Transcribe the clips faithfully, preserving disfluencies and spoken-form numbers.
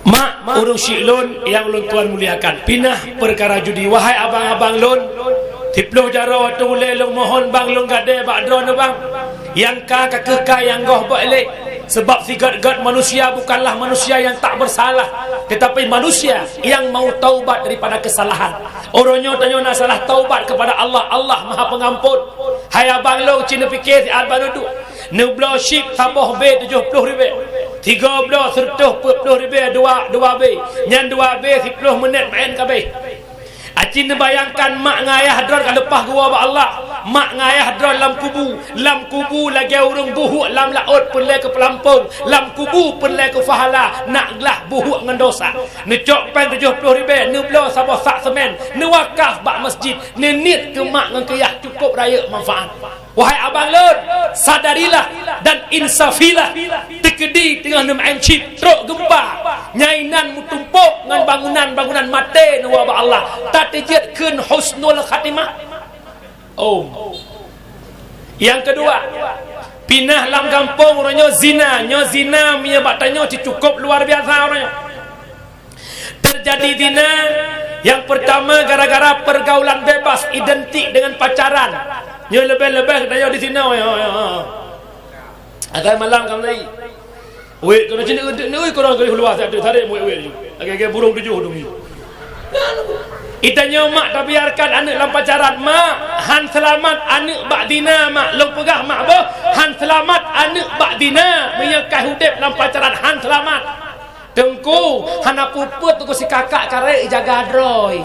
Mak, ureuëng syiek lôn nyang ulôn tuan muliakan, pinah peukara judi. Wahai abang-abang lôn, siplôh jaroe ateueh ulée lôn mohon bang lôn gadée bak droeneuh bang. Nyang ka, ka kheueh ka, nyang goh bak ilée. Sabab sigét-gét manusia bukanlah manusia nyang tak bersalah, tetapi manusia nyang mau taubat daripada kesalahan. Uroe nyoe tanyoe na salah taubat kepada Allah, Allah Maha Pengampun. Hai abang lôn, ci neupike siat bak dudoe. Neubloe chip saboh B tujoh ploh ribée, tiga bloe seureutôh peuet ploh ribée dua, dua B. Nyan dua B siplôh meunét maén ka abéh. Aci neubayangkan mak ngon ayah droe ka leupah geuwoe bak Allah. Mak ngon ayah droe lam kubu, lam kubu lagée ureuëng buhuk lam laôt peureulée keu peulampong, lam kubu peureulée keu pahala, nak glah buhuk ngon dosa. Neucok péng tujoh ploh ribée, neubloe saboh sak seumén, neuwakaf bak masjid, neuniet keu mak ngon keu yah cukôp rayeuk manfaat. Wahai abang lôn, sadarilah dan insafilah. Teukeudi teungoh neumaén chip, trok geumpa. Nyang inan meutumpôk ngon bangunan-bangunan maté neuwoe bak Allah. Tateujeuet kheun husnul khatimah. Oh. Nyang keudua, pinah lam gampông uroe nyoe zina. Nyoe zina meunyoe bak tanyoe cukôp luar biasa uroe nyoe. Teujadi zina nyang peurtama gara-gara peurgaulan bebas identik deungon pacaran. Nyoe leubeh-leubeh geutanyoe di sinoe, ya, ya, ya. Asai malam ka mulai. Wék keunoe sini, untuk ni, ui, kurang garis luar, satu tarik muék-wék. Lagée-lagée burung tujoh dong. Geutanyoe mak tabiarkan aneuëk lam pacaran, mak, han seulamat aneuëk bak zina, mak. Lôn peugah mak boh, han seulamat aneuëk bak zina. Meunyoe ka udeb lam pacaran, han seulamat. Teungku, hana peue-peue teungku, sikakak karek ijaga droe.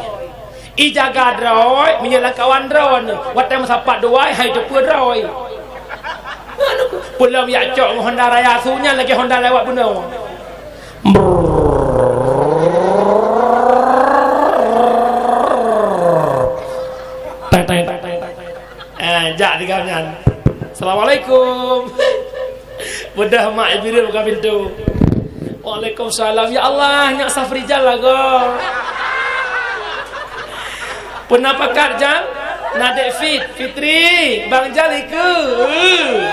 Ijaga droe, meunyoe lam kawan droe, watée meusapat dua, hai teupeu droe. Peulom yak cok ngon Honda Raya su nyan lagée Honda lewat bunoe. Teng, teng, teng, teng, teng. Eh, jak tinggai nyan. Assalamualaikum. Beudôh mak Jibril buka pintu. Waalaikumsalam. Ya Allah, nyak Safrijal lagoe. Peuna pakat, Jal? Na Dek Fit, Fitri, Bang Jal ikeue.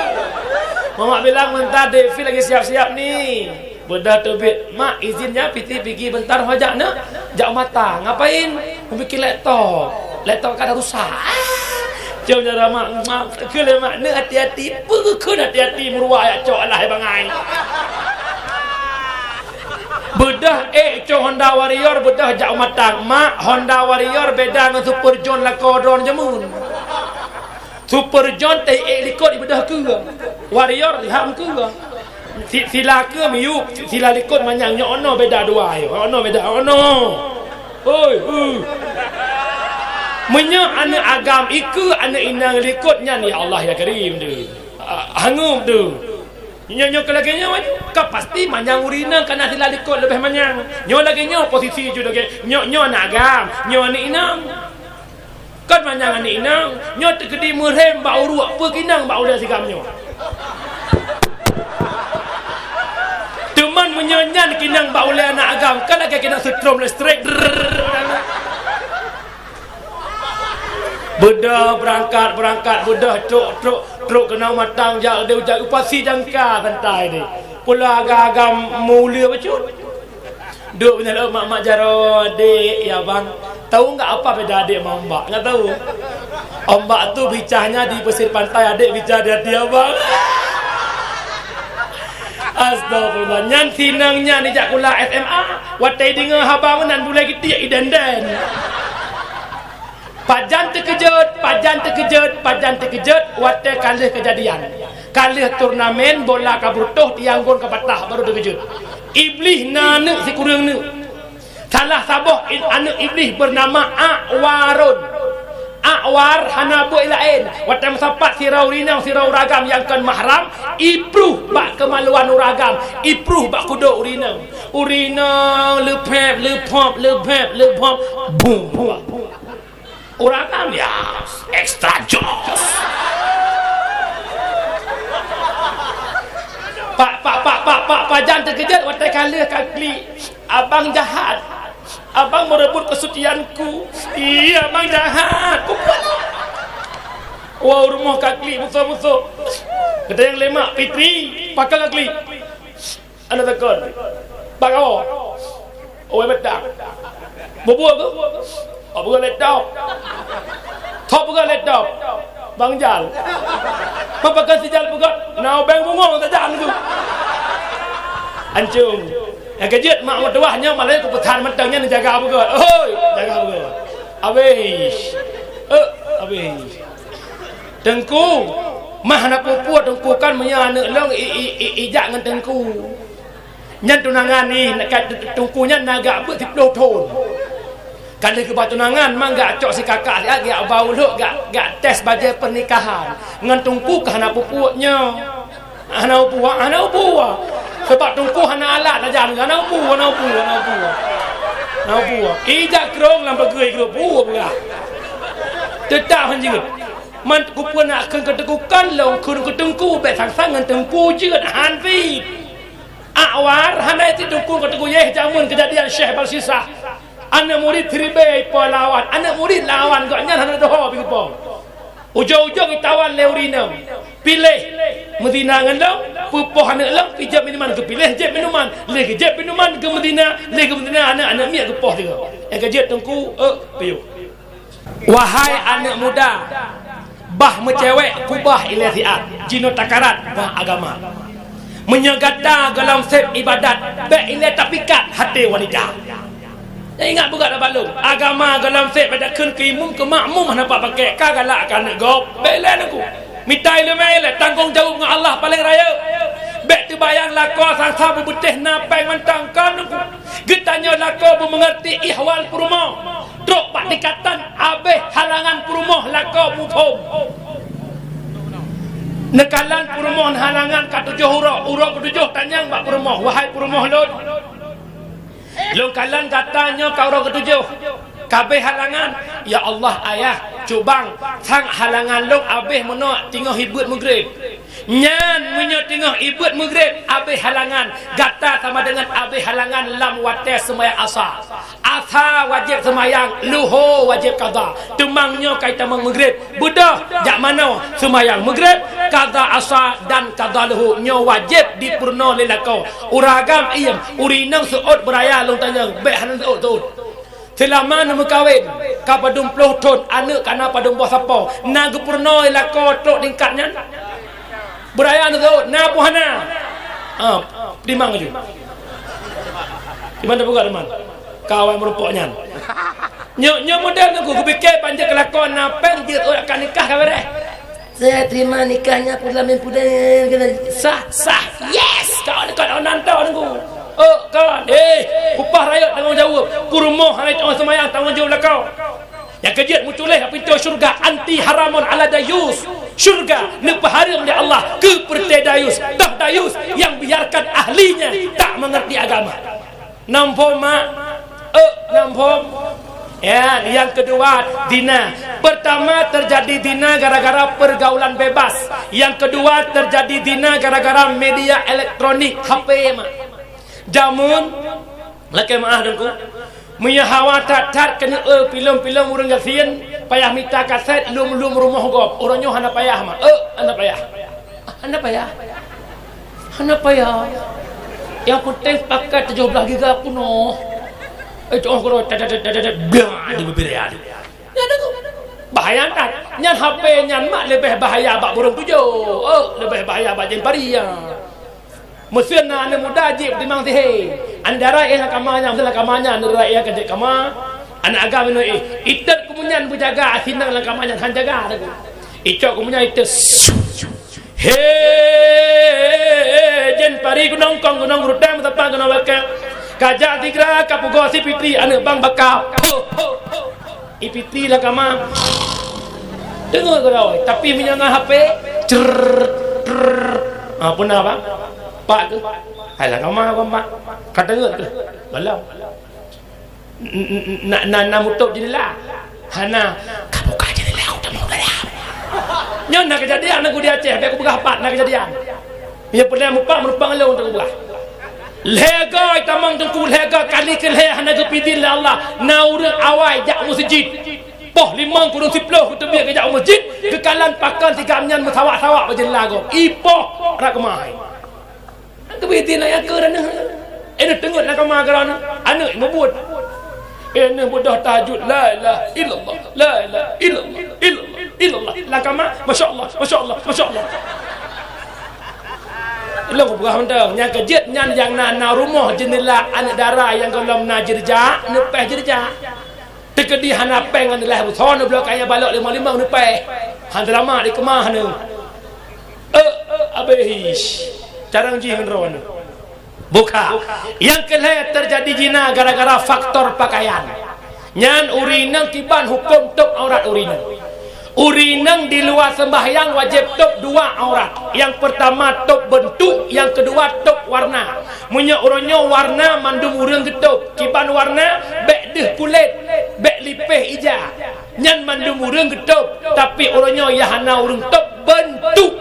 Mamak bilang meuntah Dek Fit lagi siap-siap ni. Beudôh teubiet, "Mak, izin ya, Fitri pigi bentar ho jak, Nak." "Jak u mata, ngapain?" "Membikin laptop. Laptop ka dah rusak." Cium cara mak, "Mak, keu lé mak, Nak hati-hati." Peue kheun hati-hati, meuruwa jak cok alah bangai. Beudôh ék cok Honda Warrior, beudôh jak u mata. "Mak, Honda Warrior beda ngon Super John lakoe droe jameun." Super John teuh ék likot ibeudôh keue. Warrior iham keue. Si-, sila keue miyueb, sila likot manyang, nyoe ono beda dua, nyoe ono beda, ono. Hoi, hu. Meunyoe aneuëk agam ikeue aneuëk inong likot nyan, ya Allah ya Karim deuh. Ah, hangueb deuh. Nyoe, nyoe keu lagée nyoe, ka pasti manyang ureuëng inong kana sila likot leubeh manyang. Nyoe lagée nyoe posisi ju lagée, nyoe, nyoe aneuëk agam, nyoe aneuëk inong. Kon manyang aneuëk inong, nyoe teukeudi meurhem bak uruek peue keu inong bak ulée sigam nyoe. Teuma meunyoe nyan keu inong bak ulée aneuëk agam, kan lagée keu inong seutrom listrik. Beudôh beurangkat, beurangkat, beudôh trok, trok, trok keunoe matang jak deh ujak upasi jangka santai deh. Pula agam-agam mulia bacut. Duek binéh lôn mak-mak jaroe, "Dek, ya bang, tahu nggak apa beda adek sama ombak? Nggak tahu. Ombak tu bicahnya di pesir pantai, adek bicah di hati abang." Astagfirullah. Nyan sinong nyan ijak kula S M A. Watée deungoe haba meunan bulée geutik idenden. Pajan teukeujot, pajan teukeujot, pajan teukeujot, watée ka lheueh keujadian. Ka lheueh turnamen bola ka beureutoh, tiang gôn ka patah, baru teukeujot. Iblih na aneuëk sikureueng neuk. Salah saboh in-, aneuëk Iblih beunama Akwarun. Akwar hana beuet laén. Watée meusapat sidroe ureuëng inong, sidroe ureuëng agam nyang kon mahram, ipruh bak keumaluan ureuëng agam, ipruh bak kudok ureuëng inong. Ureuëng inong leupép, leupop, leupép, leupop, bum, bum. Ureuëng agam, ya, extra joss. Pak, pak, pak, pak, pak, pajan teukeujot watée ka lheueh ka klik. Abang jahat. Abang merebut kesucianku. Iya, abang jahat. Kupuat. Wah, rumoh ka klik musoh-musoh. Kata nyang lemak, "Fitri, pakon ka klik?" Aneuk takon. "Bak awak." Wai beutang. Bubur ke? Oh, peugah laptop. Thok peugah laptop. Bang Jal. Peugah si Jal peugah, na ubeng bungong tajak tu. Ancung. Nyang keujeuet mak meutuwah nyoe malah kupeusan mantong nyan jaga beugöt. Hoi, jaga beugöt. Abéh. Eh, abéh. Teungku, mah na peue-peue teungku kan meunyoe aneuk lôn i, i, i, ijak ngon teungku. Nyan tunangan ni, ka teungku nyan na gak beuet siplôh thon. Ka lheueh geuba tunangan, mang gak cok si kakak siat, gak ba u lhok, gak, gak tes bajée pernikahan. Ngon teungku ka hana pupuk nyoe. Hana pupuk, hana pupuk. Sebab teungku hana alat sajan, hana pupuk, hana pupuk, hana pupuk. Hana pupuk. Ijak krong lam beugui krong pupuk peugah. Teutap hanjeuet. Man kupeu nak kheun keu teungku kan lôn kheun keu teungku, bék sang-sang ngon teungku jeuet han fit. Awar hana iti dukung keu teungku yeh jameun keujadian Syekh Balsisah. Aneuk murit siribée ipo lawan, aneuk murit lawan gobnyan hana doho beugeupông. Ujong-ujong itawan lé ureueng inong. Piléh meuzina ngon lôn, peupoh aneuk lôn, pijeuet minuman geupiléh jeuet minuman, lé geujeuet minuman geumeuzina, lé geumeuzina aneuk-aneuk miet geupoh sigoe. Nyang keujeuet teungku, eh, piôh. Wahai aneuk muda, bah meucewek kubah ilée siat, jinoe takarat bak agama. Meunyoe gata gohlom sép ibadat, bék ilée tapikat haté wanita. Ingat beugöt lam balong, agama gohlom sép bak takheun keu imum keu makmum hana pat pakék, ka galak keu aneuk gob, bék ilée teungku. Mita ileumé ilée, tanggong jaweueb ngon Allah paléng rayeuk. Bék teubayang lakoe sang-sang beubeutéh na péng mantong kon teungku. Geutanyoe lakoe beumeungeurti ihwal peurumoh. Trok bak tingkatan abéh halangan peurumoh lakoe muphom. Neukalon peurumoh neuhalangan ka tujoh uroe, uroe keutujoh tanyong bak peurumoh, "Wahai peurumoh lôn, lôn kalon gata nyoe ka uroe keutujoh, ka abéh halangan." "Ya Allah, Ayah, cubang, sang halangan lôn abéh meunoe teungoh ibeuet meugreb." Nyan meunyoe teungoh ibeuet meugreb abéh halangan, gata sama deungon abéh halangan lam watée seumayang asa. Asa wajéb seumayang, luho wajéb kada. Teuma nyoe ka itamong meugreb, beudôh jak manoe seumayang meugreb, kada asa dan kada luho nyoe wajéb dipeurunoe lé lakoe. Ureueng agam iem, ureueng inong seuôt beuraya lôn tanyong, bék hana seuôt-seuôt. Seulama neumeukawen, ka padum ploh thon, aneuk ka na padum boh sapo, na geupeurunoe lakoe trok tingkat nyan? Beuraya neuseuôt, na peue hana? Ah, timang laju. Di mana buka teman? Ka awai meurumpok nyan. Nyoe, nyoe model teungku, geupike banjir keulakon na péng jeuet ôk akan nikah ka beureh. Saya terima nikahnya pula min pudai sah, sah. Yes, kau dekat orang nantau teungku. Oh, kan. Eh, upah rakyat tanggung jawab. Peurumoh hana tanggung semayang tanggung jawab lakau. Nyang keujeuet meutuléh pintoe syeuruga anti haramun ala dayus. Syeuruga neupeuhareuem lé Allah keu peureuté dayus. Toh dayus yang biarkan ahlinya tak mengerti agama. Namphom mak, eh, namphom. Ya, yang kedua, zina. Pertama terjadi zina gara-gara pergaulan bebas. Yang kedua terjadi zina gara-gara media elektronik, H P mak. Jameun, lakée meuáh teungku. Meunyoe hawa that-that keuneuk eu filem-filem ureueng gasien, payah mita kaset lom-lom rumoh gob. Uroe nyoe hana payah mak. Eh, hana payah. Hana payah. Hana payah. Nyang penting pakai tujoh blaih giga peunoh. Eh, tujoh kuro, tet, tet, tet, tet, tet, blah, di bibir ya. Nyan tu. Bahaya that. Nyan H P nyan mak leubeh bahaya bak burung tujoh. Oh, leubeh bahaya bak jén pari ya. Meusén na aneuk muda jih timang sihé. Antara eh lam kama nyan, meusén lam kama nyan, antara eh ka jeuet kama. Aneuk agam inoe eh. Itet kumunyan beujaga, asinang lam kama nyan han jaga. Icok kumunyan itet. He, jén pari gunong kong, gunong gurutang, meusapa gunong wakang. Kajak sigra ka pugoe si Fitri aneuk bang baka. Ho, ho, ho. I Fitri lam kama. Deungoe keudroe, tapi meunyoe ngon H P, cer, cer. Ah, peuna bang? Pak tu. Hai lam kama bang, Pak. Ka deungoe tu. Galak. N-, n-, n-, na, na, na mutôb jeundela? Hana. Ka buka jeundela, aku tak mau dalam. Nyoe na keujadian lagu di Aceh, bèk kupeugah pat na keujadian. Nyoe peureulèe mupat meureumpang lôn untuk kupeugah. Lhèe goe tamong teungku, lhèe goe kali keu lhèe hana geupidin lé Allah. Na ureueng awai jak meuseujid. Poh limong kureueng siploh geuteubiet geujak u meuseujid, geukalon pakon sigam nyan meusawak-sawak bak jeundela gob. Ipoh rab keumah hai. Geupidin ayah keu raneuh. Eh, neuteungeut lam kama keu droeneuh. Aneuk mubuet. Eh, neuh beudôh tahajud, la ilaha illallah, la ilaha illallah, illallah, illallah. Lam kama, masya Allah, masya Allah, masya Allah. Ilong kupeugah mantong, nyang keujeuet nyan nyang na, na rumoh jeundela aneuk dara nyang gohlom na jeureuja, neupéh jeureuja. Teukeudi hana péng ngon lhèe beusoe neubloe kayèe balok limong-limong neupéh. Han teulama dikeumah neuh. Eh, abéh ish. Carông jih ngon droeneuh. Buka. Nyang keu lhèe teujadi zina gara-gara faktor pakaian. Nyan ureueng inong kiban hukôm tôp aurat ureueng inong. Ureueng inong di luwa seumbahyang wajéb tôp dua aurat. Nyang peurtama tôp beuntuk, nyang keudua tôp warna. Meunyoe uroe nyoe warna mandum ureueng geutôp, kiban warna, bèk deuh kulét, bèk lipéh ija. Nyan mandum ureueng geutôp, tapi uroe nyoe nyang hana ureueng tôp beuntuk.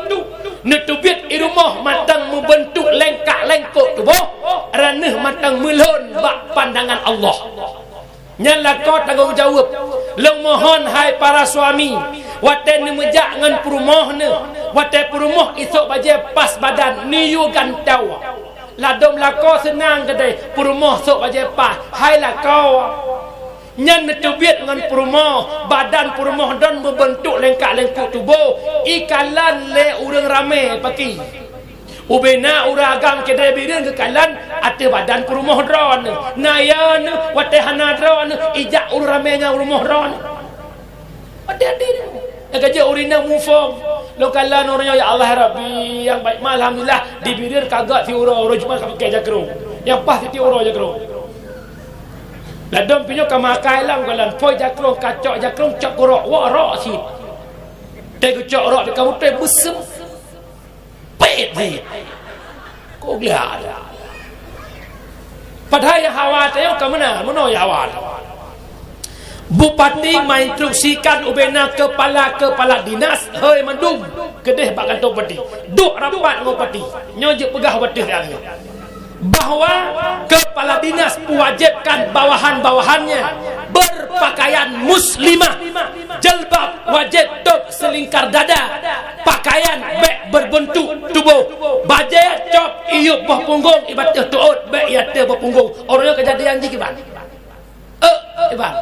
Neuteubiet i rumoh mantong meubeuntuk lengkak-lengkok tuboh, droeneuh mantong meulhôn bak pandangan Allah. Nyan lakoe tanggông jaweueb. Lôn mohon hai para suami, watèe neumeujak ngon peurumoh neuh, watèe peurumoh isôk bajèe pas badan neuyue gantoe. Ladôm lakoe seunang keudéh peurumoh sôk bajèe pas, hai lakoe. Nyan neuteubiet ngon peurumoh, badan peurumoh droen meubeuntuk lengkak-lengkok tuboh, ikalon lé ureueng ramé paki. Ubena ureueng agam keudéh Bireuen geukalon ateueh badan peurumoh droen. Na ya neuh, watèe hana droen, ijak ureueng ramé nyang rumoh droen. Hati-hati deh. Nyang ka jeuet ureueng inong muphom. Lôn kalon ureueng nyoe, ya Allah, ya Rabbi, nyang baik mah, alhamdulillah, di Bireuen ka gèt siuroe, uroe Jumat ka pakai jakrong. Nyang paih siti uroe jakrong. Ladôm pih nyoe ka makai lam golan, phôi jakrong, ka cok jakrong, cok kurok, wok rok cit. Teuh geucok rok di kamoe teuh beuseumpét cit. Kok gleh ada. Padahai nyang hawa teuh nyoe ka meunan, meunoe nyang hawa teuh. Bupati meuinstruksikan ubena kepala-kepala dinas, hei mandum, keudéh bak kantô bupati. Duek rapat ngon bupati. Nyoe jeuet peugah bupati nyoe. Bahwa kepala dinas mewajibkan bawahan-bawahannya berpakaian muslimah, jilbab wajib tôp seulingkar dada, pakaian bèk berbentuk tuboh, bajèe cop iyup boh punggong ibatéh teuôt bèk iateueh boh punggong. Uroe nyoe keujadian jih kiban. Eh, eh, bang.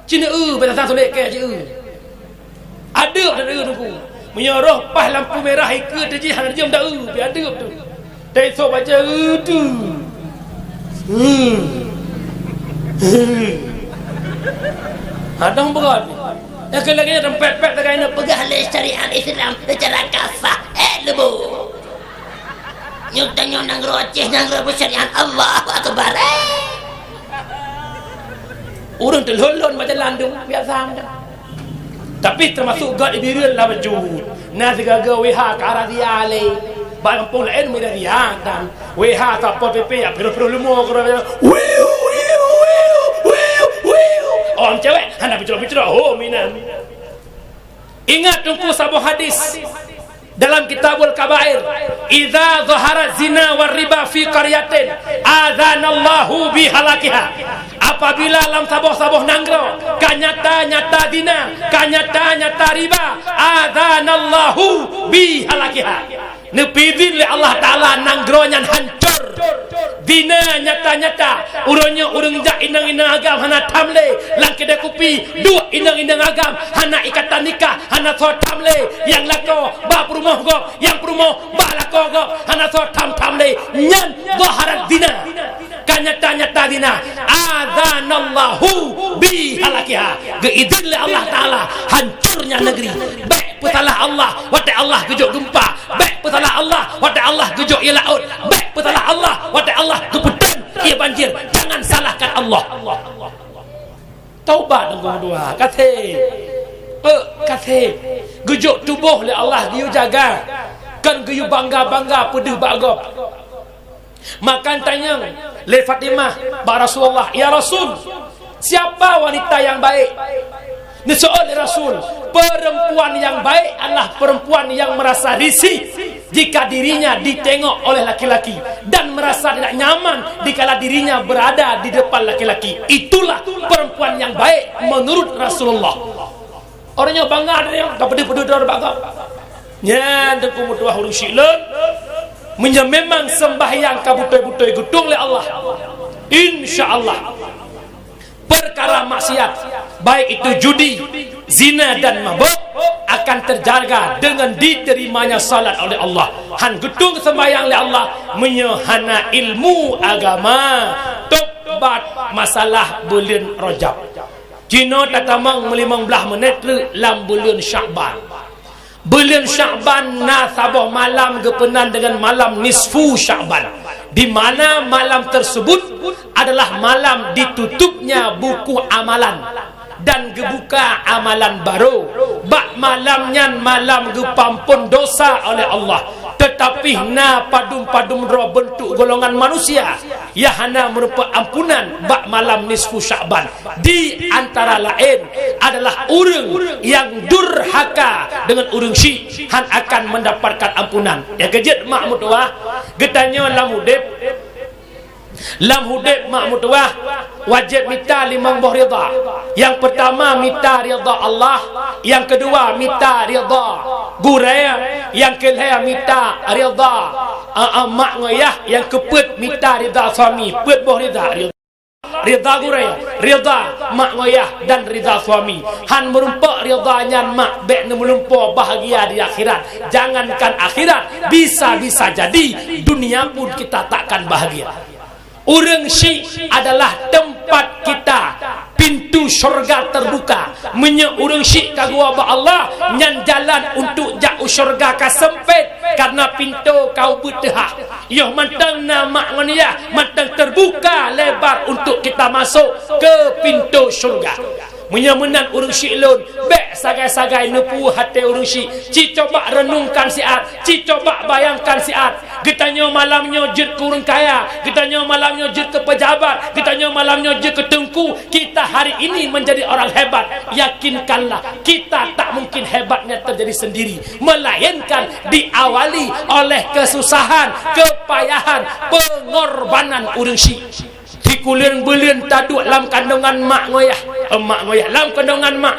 Cina eu, bela sang sulet ke cina eu. Adeup dah eu nunggu. Meunyoe roh paih lampu merah ikeue teuh jih hana jeuem dah eu, pi adeup tu. Teuh isôk baca eu tu. Hmm. Hmm. Hadang berat. Nyang keu lagèe nyan pet-pet lagèe nyan peugah lé syariat Islam secara kasah. Eh, leubo. Nyoe tanyoe nanggroe Aceh, nanggroe peusyariat, Allahu Akbar. Eh! Ureueng teulhon-lhon bak jalan tu, biasa meunan. Tapi teumasuk gèt di Bireuen lah bacut. Na sigaga W H ka razia lé. Bak gampông laén meurazia dan W H Satpol P P jak piroh-piroh leumo keudroe. Wiu, wiu, wiu, wiu, wiu. Oh, cewek, hana picrok-picrok, ho, minan. Ingat teungku saboh hadis. Dalam Kitabul Kabair, "Idza zaharat zina war riba fi qaryatin, adzanallahu bi halakiha." Apabila lam saboh-saboh nanggroe ka nyata-nyata zina, ka nyata-nyata riba, adzanallahu bi halakiha. Neupeuzin lé Allah Taala nanggroe nyan hancor. Zina nyata-nyata. Uroe nyoe ureueng jak inong-inong agam hana tham lé. Lam keudè kupi, duek inong-inong agam hana ikatan nikah, hana soe tham lé. Nyang lakoe bak peurumoh gob, nyang peurumoh bak lakoe gob, hana soe tham-tham lé. Nyan zaharat zina. Ka nyata-nyata zina. Adzanallahu bi halakiha. Geuizin lé Allah Taala hancurnya negeri. Bèk peusalah Allah watèe Allah geujok geumpa. Bèk peusalah Allah watèe Allah geujok ié laôt. Bèk peusalah Allah watèe Allah geupeutrön ié banjir. Jangan salahkan Allah. Taubat dan geudoa. Kasé. Eh, kasé. Geujok tuboh lé Allah geuyue jaga. Kon geuyue bangga-bangga peudeuh bak gob. Maka tanyong lé Fatimah bak Rasulullah, "Ya Rasul, siapa wanita yang baik?" Neuseuôt lé Rasul, "Perempuan yang baik adalah perempuan yang merasa risih jika dirinya ditengok oleh laki-laki dan merasa tidak nyaman dikala dirinya berada di depan laki-laki. Itulah perempuan yang baik menurut Rasulullah." Ureueng nyoe bangga, ka peudeuh-peudeuh droe bak gob. Nyan teungku meutuah ureueng syiek lôn. Meunyoe memang seumbahyang ka beutôi-beutôi geutueng lé Allah, Insya Allah, perkara maksiat, baik itu judi, zina, dan mabok, akan terjaga dengan diterimanya salat oleh Allah. Han geutueng seumbahyang lé Allah meunyoe hana ilmu agama. Tobat masalah buleuen Rajab. Cinoe tatamong meulimong blaih menit treuk lam buleuen Syakban. Buleuen Syakban na saboh malam geupeunan dengan malam nisfu Syakban, di mana malam tersebut adalah malam ditutupnya buku amalan dan geubuka amalan barô. Bak malam nyan malam geupeuampôn dosa oleh Allah. Teutapi na padum-padum droe beuntuk golongan manusia nyang hana meurumpok ampunan bak malam nisfu Syakban. Di antara laén adalah ureuëng nyang durhaka deungon ureuëng syik, han akan mendapatkan ampunan. Nyang keujeuet mak meutuwah, geutanyoe lam udeb, lam udeb mak meutuwah, wajéb mita limong boh ridha. Nyang peurtama mita ridha Allah, nyang keudua mita ridha gurée, nyang keulhée mita ridha, a, a, mak ngon yah, nyang keupeuet mita ridha suami, peuet boh ridha. Ridha gurée, ridha mak ngon yah, dan ridha suami. Han meurumpok ridha nyan mak, bék neumeulumpoe bahagia di akhirat. Jangankan akhirat, bisa-bisa jadi dunia pun kita takkan bahagia. Ureuëng syik adalah teumpat kita, pintu syurga terbuka. Meunyoe ureuëng syik ka geuwoe bak Allah, nyan jalan untuk jak u syurga ka sempit, karena pintoe ka ubit teuhah. Yoh mantong na mak ngon yah, mantong terbuka lebar untuk kita masuk ke pintu syurga. Meunyoe meunan ureuëng syik lôn, bék sagai-sagai neupue até ureuëng syik. Ci coba renungkan siat, ci coba bayangkan siat. Geutanyoe malam nyoe jeuet keu ureuëng kaya, geutanyoe malam nyoe jeuet keu pejabat, geutanyoe malam nyoe jeuet keu teungku. Kita hari ini menjadi orang hebat. Yakinkanlah, kita tak mungkin hebatnya terjadi sendiri, melainkan diawali oleh kesusahan, kepayahan, pengorbanan ureuëng syik. Sikureueng buleuen taduek lam kandongan mak ngon yah, eh, mak ngon yah, lam kandongan mak.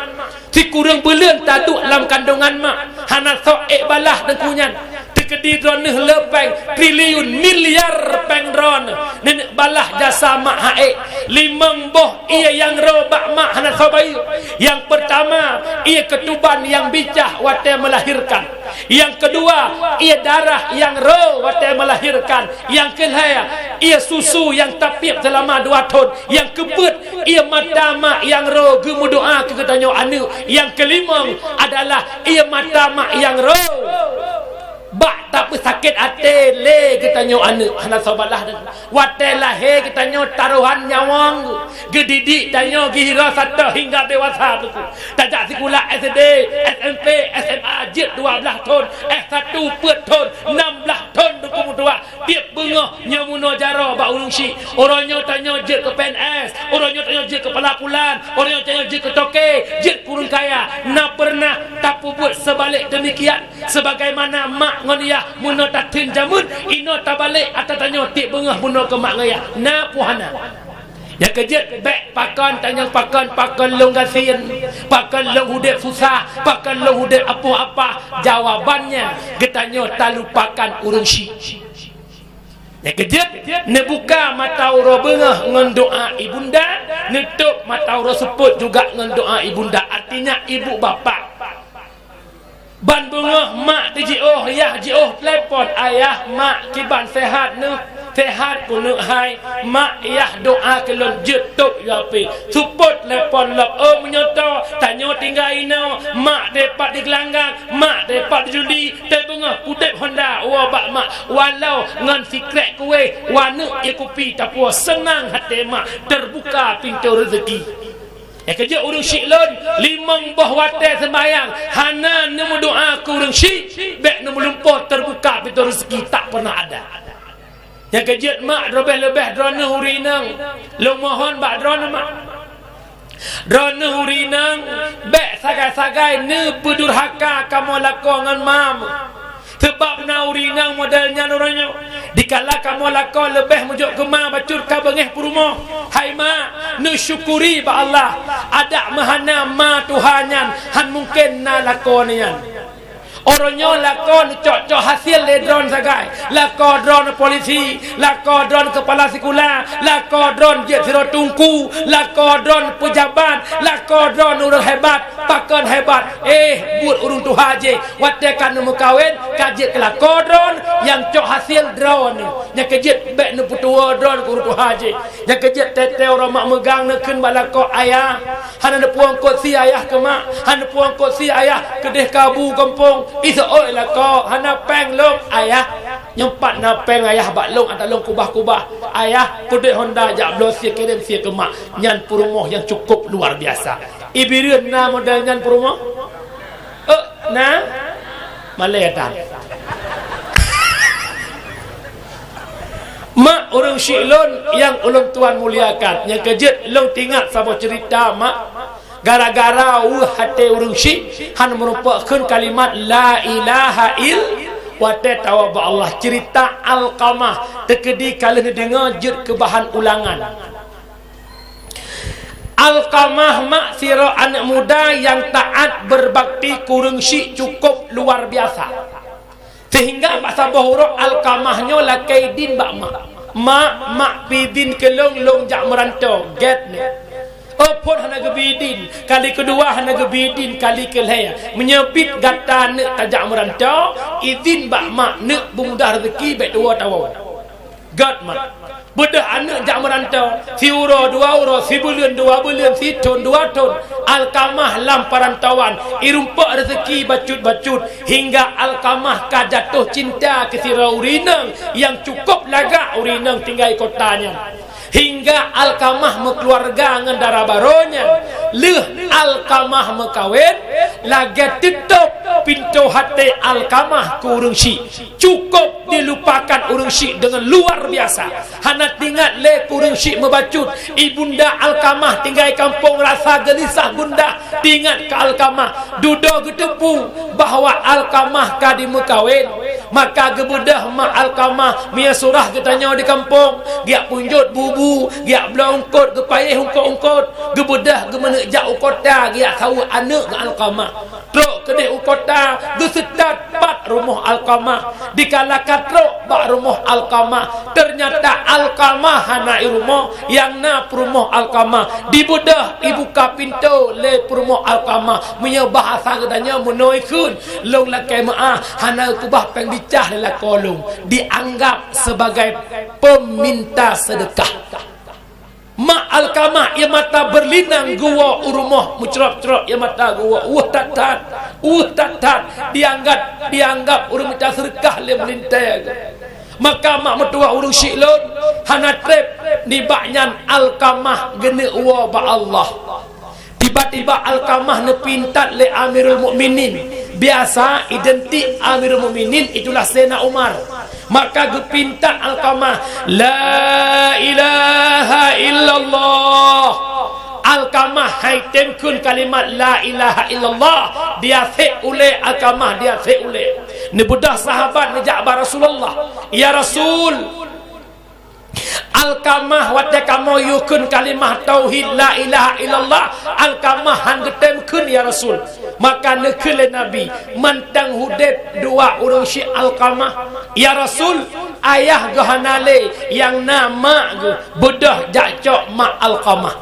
Sikureueng buleuen taduek lam kandongan mak, hana soe ék balah teungku nyan. Teukeudi droeneuh le péng triliun, miliar péng droeneuh, neuneuk balah jasa mak han ék. Limong boh ié nyang rô bak mak hana soe bayeue. Nyang peurtama, ié keutuban nyang bicah watée meulahirkan. Nyang keudua, ié darah nyang rô watée meulahirkan. Nyang keulhée, ié susu nyang tapiep seulama dua thon. Nyang keupeuet, ié mata mak nyang rô geumeudoá keu geutanyoe aneuëk. Nyang keulimong adalah ié mata mak nyang rô bak tapeusakét até lé geutanyoe aneuëk. Hana soe balah deh. Watée lahé geutanyoe tarohan nyawöng, geudidik tanyoe geuhira sato hingga dewasa teungku. Tajak sikula S D, S M P, S M A jeuet dua blaih thon, S satu peuet thon, nam blaih thon teungku meutuwah. Tieb beungoh nyoe meunoe jaroe bak ureuëng syik. Uroe nyoe tanyoe jeuet keu P N S, uroe nyoe tanyoe jeuet keu pala pulan, uroe nyoe tanyoe jeuet keu toke, jeuet keu ureuëng kaya. Na peureunah tapeubuet seubalek deumikian? Sebagaimana mak ngon yah meunoe tatheun jameun, inoe tabalek ata tanyoe tieb beungoh meunoe keu mak ngon yah. Na peue hana? Nyang keujeuet, bék pakon tanyong pakon, pakon lôn gasien, pakon lôn udeb susah, pakon lôn udeb apoh apah. Jawabannya, geutanyoe talupakan ureuëng syik. Nyang keujeuet, neubuka mata uroe beungoh ngon doa ibunda, neutôb mata uroe seupôt juga ngon doa ibunda. Artinya, ibu bapak. Ban beungoh mak teujiôh, yah jiôh telepon, "Ayah, mak kiban sehat neuh?" "Sehat keuneuk hai, mak yah doa keu lôn." Jeuet tôb yue H P. Seupôt telepon lom, "Oh, meunyoe toh, tanyoe tinggai inoe, mak tepat di geulanggang, mak tepat di judi, tebeungoh udeb honda woe bak mak, walau ngon sikrék kuéh, waneuk ie kupi tapuwoe, seunang até mak, teubuka pintoe reuzeki." Nyang keujeuet ureuëng syik lôn, limong boh watée seumbahyang, hana neumeudoa keu ureuëng syik, bék neumeulumpoe teubuka pintoe reuzeki tak pernah ada. Nyang keujeuet mak, leubeh-leubeh droeneuh ureuëng inong, lôn mohon bak droeneuh mak. Droeneuh ureuëng inong, bék sagai-sagai neupeudurhaka kamoe lakoe ngon mam. Seubab na ureuëng inong model nyan uroe nyoe. Dikala kamoe lakoe leubeh meujok keu ma bacut ka beungéh peurumoh. Hai ma, neusyukuri bak Allah, adak meuhana ma tuha nyan, han mungken na lakoe nyan. Uroe nyoe lakoe neucok-cok hasil lé droeneuh sagai. Lakoe droeneuh polisi, lakoe droeneuh keupala sikula, lakoe droeneuh jeuet sidroe teungku, lakoe droeneuh peujabat, lakoe droeneuh ureuëng hebat, pakon hebat. Eh, buet ureuëng tuha jih, watée ka neumeukawen, ka jeuet keu lakoe droeneuh nyang cok hasil droeneuh. Nyang keu jeuet bék neupeutuwoe droeneuh keu ureuëng tuha jih. Nyang keu jeuet teuntée uroe mak meugang neukheun bak lakoe ayah. Hana neupeuangkot sie ayah keu mak, hana neupeuangkot sie ayah keudeh kabu gampông. Iseuôt lakoe, hana péng lom ayah. Nyoe pat na péng ayah bak lôn, ata lôn kubah-kubah. Ayah, peuduek honda jak bloe sie kirém sie keu mak. Nyan peurumoh nyang cukup luar biasa. I Bireuen na model nyan peurumoh? Eh, na? Malée tan. Mak ureuëng syik lôn nyang ulôn tuan muliakan, nyang keu jeuet lôn teuingat saboh ceurita mak. Gara-gara weueh até ureuëng syik hana meurumpok kheun kalimat la ilaha ill-, watée tawoe bak Allah. Ceurita Alqamah teukeudi ka lheueh neudeungoe jeuet keu bahan ulangan. Alqamah mak sidroe aneuëk muda nyang taát beubakti keu ureuëng syik cukup luar biasa. Seuhingga bak saboh uroe Alqamah nyoe lakée idin bak mak. "Mak, mak pih idin keu lôn, lôn jak meurantoe." Gét nyoe. Oh phon hana geubri idin, kali keudua hana geubri idin, kali keulhée, "Meunyoe bit gata neuk tajak meurantoe, idin bak mak neuk beumudah reuzeuki bék tuwoe tawoe." Gét mak. Beudôh aneuëk jak meurantoe, siuroe dua uroe, sibuleuen dua buleuen, sithon dua thon, Alqamah lam peurantauan, irumpok reuzeuki bacut-bacut, hingga Alqamah ka jatoh cinta keu sidroe ureuëng inong nyang cukup lagak ureuëng inong tinggai kota nyan. Hingga Alqamah meukeuluwarga ngon dara barô nyan. Lheueh Alqamah meukawen, lagée teutôb pintoe até Alqamah keu ureuëng syik. Cukup dilupakan ureuëng syik deungon luar biasa. Hana teuingat lé keu ureuëng syik meubacut. Ibunda Alqamah tinggai kampông rasa geulisah gundah teuingat keu Alqamah. Dudoe geuteupeue bahwa Alqamah ka dimeukawen. Maka geubeudôh mak Alqamah, meunyoe surah geutanyoe di kampông, geujak punjot bu-bu, geujak bloe eungkôt, geupayéh eungkôt-eungkôt. Geubeudôh geumeuneuk jak u kota, geujak saweue aneuëk ngon Alqamah. Trok keudeh u kota, geuseutôt pat rumoh Alqamah. Dikala ka trok bak rumoh Alqamah, teunyata Alqamah hana i rumoh, nyang na peurumoh Alqamah. Dibeudôh ibuka pintoe lé peurumoh Alqamah. Meunyoe bahasa geutanyoe meunoe kheun, lôn lakée meuáh, hana kubah péng bicah lé lakoe lôn, dianggap sebagai peminta seudeukah. Mak Alqamah ie mata beurelinang geuwoe u rumoh, meucrok-crok ie mata geuwoe, weueh that-that, weueh that-that, dianggap, dianggap ureuëng mita seudeukah lé meulintée. Maka mak meutuwah ureuëng syik lôn, hana treb nibak nyan Alqamah geuneuk woe bak Allah. Tiba-tiba Alqamah neupintat lé Amirul Mukminin. Biasa identik Amirul Mukminin itulah Saidina Umar. Maka geupintat Alqamah, "La ilaha illallah." Alqamah hai tem kheun kalimat la ilaha illallah. Diasek ulée Alqamah, diasek ulée. Neubeudôh sahabat neujak bak Rasulullah, "Ya Rasul, Alqamah watée kamoe yue kheun kalimah tauhid la ilaha illallah, Alqamah han geutem kheun, ya Rasul." Maka neukheun lé Nabi, "Mantong udeb dua ureuëng syik Alqamah." "Ya Rasul, ayah geuh hana lé, nyang na mak geuh." Beudôh jak cok mak Alqamah.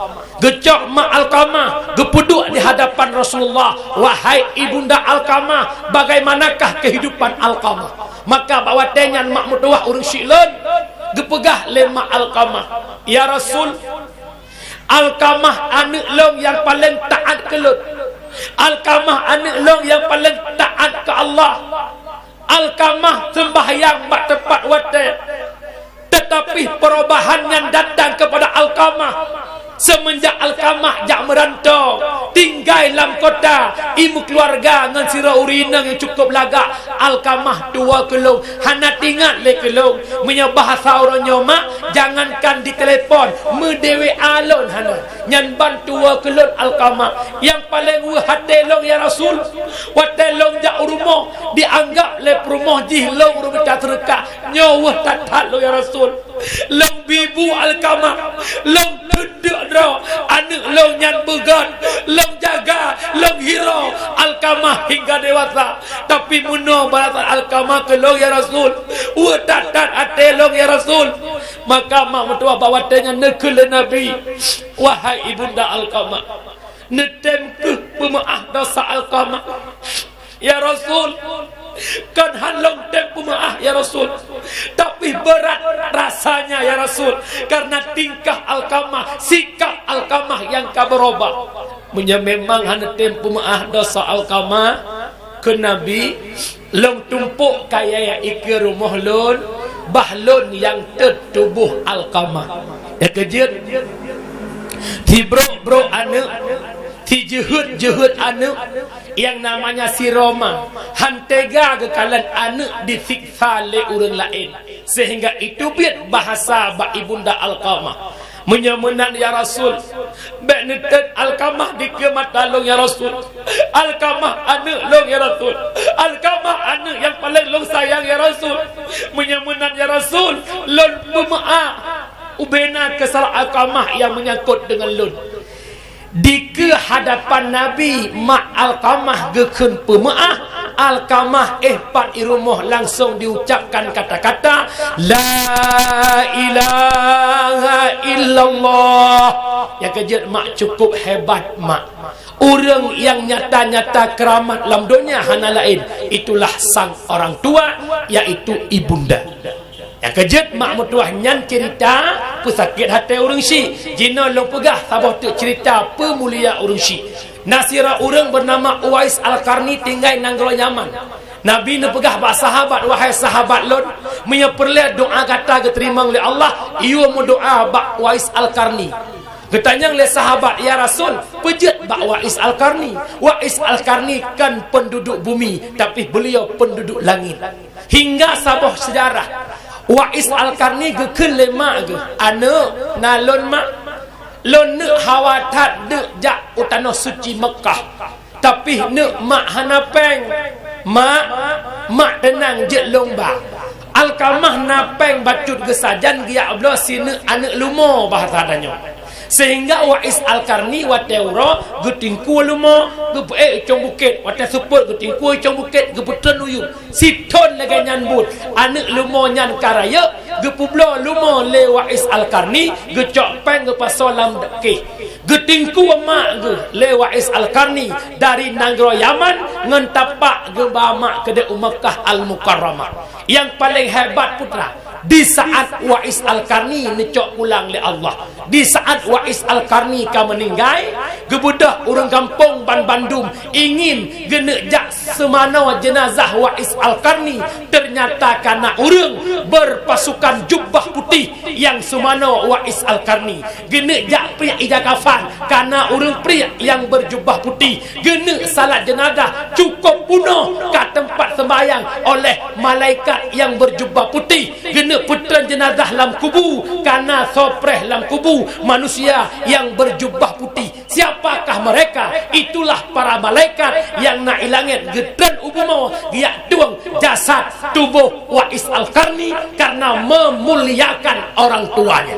Geucok mak Alqamah, geupeuduek di hadapan Rasulullah, "Wahai ibunda Alqamah, bagaimanakah kehidupan Alqamah?" Maka bak watée nyan mak meutuwah ureuëng syik lôn, geupeugah lé mak Alqamah, "Ya Rasul, Alqamah aneuëk lôn nyang paleng taát keu lôn. Alqamah aneuëk lôn nyang paleng taát keu Allah. Alqamah seumbahyang bak teumpat watée. Teutapi peurubahan nyan datang keupada Alqamah seumeunjak Alqamah jak meurantoe, tinggai lam kota, imeukeuluwarga ngon sidroe ureuëng inong nyang cukup lagak. Alqamah tuwoe keu lôn, hana teuingat lé keu lôn. Meunyoe bahasa uroe nyoe mak, jangankan ditelepon, meudewe alon hana. Nyan ban tuwoe keu lôn Alqamah. Nyang paleng weueh até lôn, ya Rasul, watée lôn jak u rumoh, dianggap lé peurumoh jih lôn ureuëng mita seudeukah. Nyoe weueh that-that lôn, ya Rasul. Lôn bi bu Alqamah, lôn teudeuk droe, aneuëk lôn nyan beugét, lôn jaga, lôn hirau Alkamah hingga dewasa, tapi meunoe balasan Alkamah keu lôn, ya Rasul. Weueh that-that até lôn, ya Rasul. Maka mak meutuah bak watée nyan neukheun lé Nabi, "Wahai Ibunda Alkamah, neutem kheueh peumeuáh dosa Alkamah." "Ya Rasul, kon hán lôn tem peumeuáh, ya Rasul. Tapi beurat rasanya, ya Rasul, karena tingkah Alkamah, sikap Alkamah nyang ka beurubah." "Meunyoe memang hana tem peumeuáh dosa Alkamah," kheun Nabi, "lôn tumpôk kayée ikeue rumoh lôn, bah lôn nyang teutuboh Alkamah." Nyang keujeuet, sibrok-brok aneuëk, sijeuheut-jeuheut aneuëk, nyang namanya si Roma, hán teuga geukalon aneuëk disiksa lé ureuëng laén, seuhingga jiteubiet bahasa bak Ibunda Alkamah, "Meunyoe meunan, ya Rasul, bék neutet Alkamah dikeue mata lôn, ya Rasul. Alkamah aneuëk lôn, ya Rasul. Alkamah aneuëk nyang paleng lôn sayang, ya Rasul. Meunyoe meunan, ya Rasul, lôn peumeuáh ubena keusalah Alkamah nyang meunyangkot deungon lôn." Dikeue hadapan Nabi, mak Alkamah geukheun peumeuáh. Alkamah éh pat i rumoh langsong diucapkan kata-kata, "La ilaha illallah." Nyang keujeuet mak, cukup hebat mak. Ureuëng nyang nyata-nyata keuramat lam donya hana laén, itulah sang orang tua, yaitu ibunda. Nyang keujeuet mak meutuah nyan ceurita peusakét até ureuëng syiek. Jinoe lôn peugah saboh teuk ceurita peumulia ureuëng syiek. Na sidroe ureuëng beunama Uwais Al-Qarni tinggai nanggroe Yaman. Nabi neupeugah bak sahabat, "Wahai sahabat lôn, meunyoe peureulée doá gata geuteurimong lé Allah, yue meudoá bak Uwais Al-Qarni." Geutanyong lé sahabat, "Ya Rasul, peue jeuet bak Uwais Al-Qarni?" Uwais Al-Qarni kon penduduk bumi, tapi beliau penduduk langit. Hingga saboh seujarah, Uwais Al-Qarni geukheun lé mak geuh, "Aneuëk, na lôn mak, lôn neuk hawa that deuk jak u tanoh suci Meukah. Tapi neuk mak hana péng. Mak, mak teunang jeuet lôn ba." Alkamah na péng bacut geusajan geujak bloe sineuk aneuëk leumo bahasa tanyoe. Seuhingga Uwais Al-Qarni watée uroe geutingkue leumo, geupeuék u cong bukét, watée seupôt geutingkue u cong bukét, geupeutreun u yup. Sithon lagée nyan buet, aneuëk leumo nyan ka rayeuk, geupeubloe leumo lé Uwais Al-Qarni, geucok péng geupasoe lam kéh. Geutingkue mak geuh lé Uwais Al-Qarni dari nanggroe Yaman ngon tapak geuba mak keudeh u Meukah Al-Mukarramah. Nyang paleng hebat putra, di saát Uwais Al-Qarni neucok pulang lé Allah, di saát Uwais Al-Qarni ka meuninggai, geubeudôh ureuëng gampông banbandum ingin geuneuk jak seumanoe jeunazah Uwais Al-Qarni, ternyata kana ureuëng beupasukan jubah putih nyang seumanoe Uwais Al-Qarni. Geuneuk jak priek ija kafan, kana ureuëng priek nyang beujubah putih. Geuneuk salat jeunazah cukôp bunoe ka teumpat seumbahyang oleh malaikat nyang beujubah putih. Geuneuk peutreun jeunazah lam kubu, kana soe preh lam kubu manusia nyang beujubah putih. Siapakah mereka? Itulah para malaikat nyang na i langét geutreun u bumoe geujak tueng jasad tuboh Uwais Al-Qarni karena meumuliakan orang tuanya.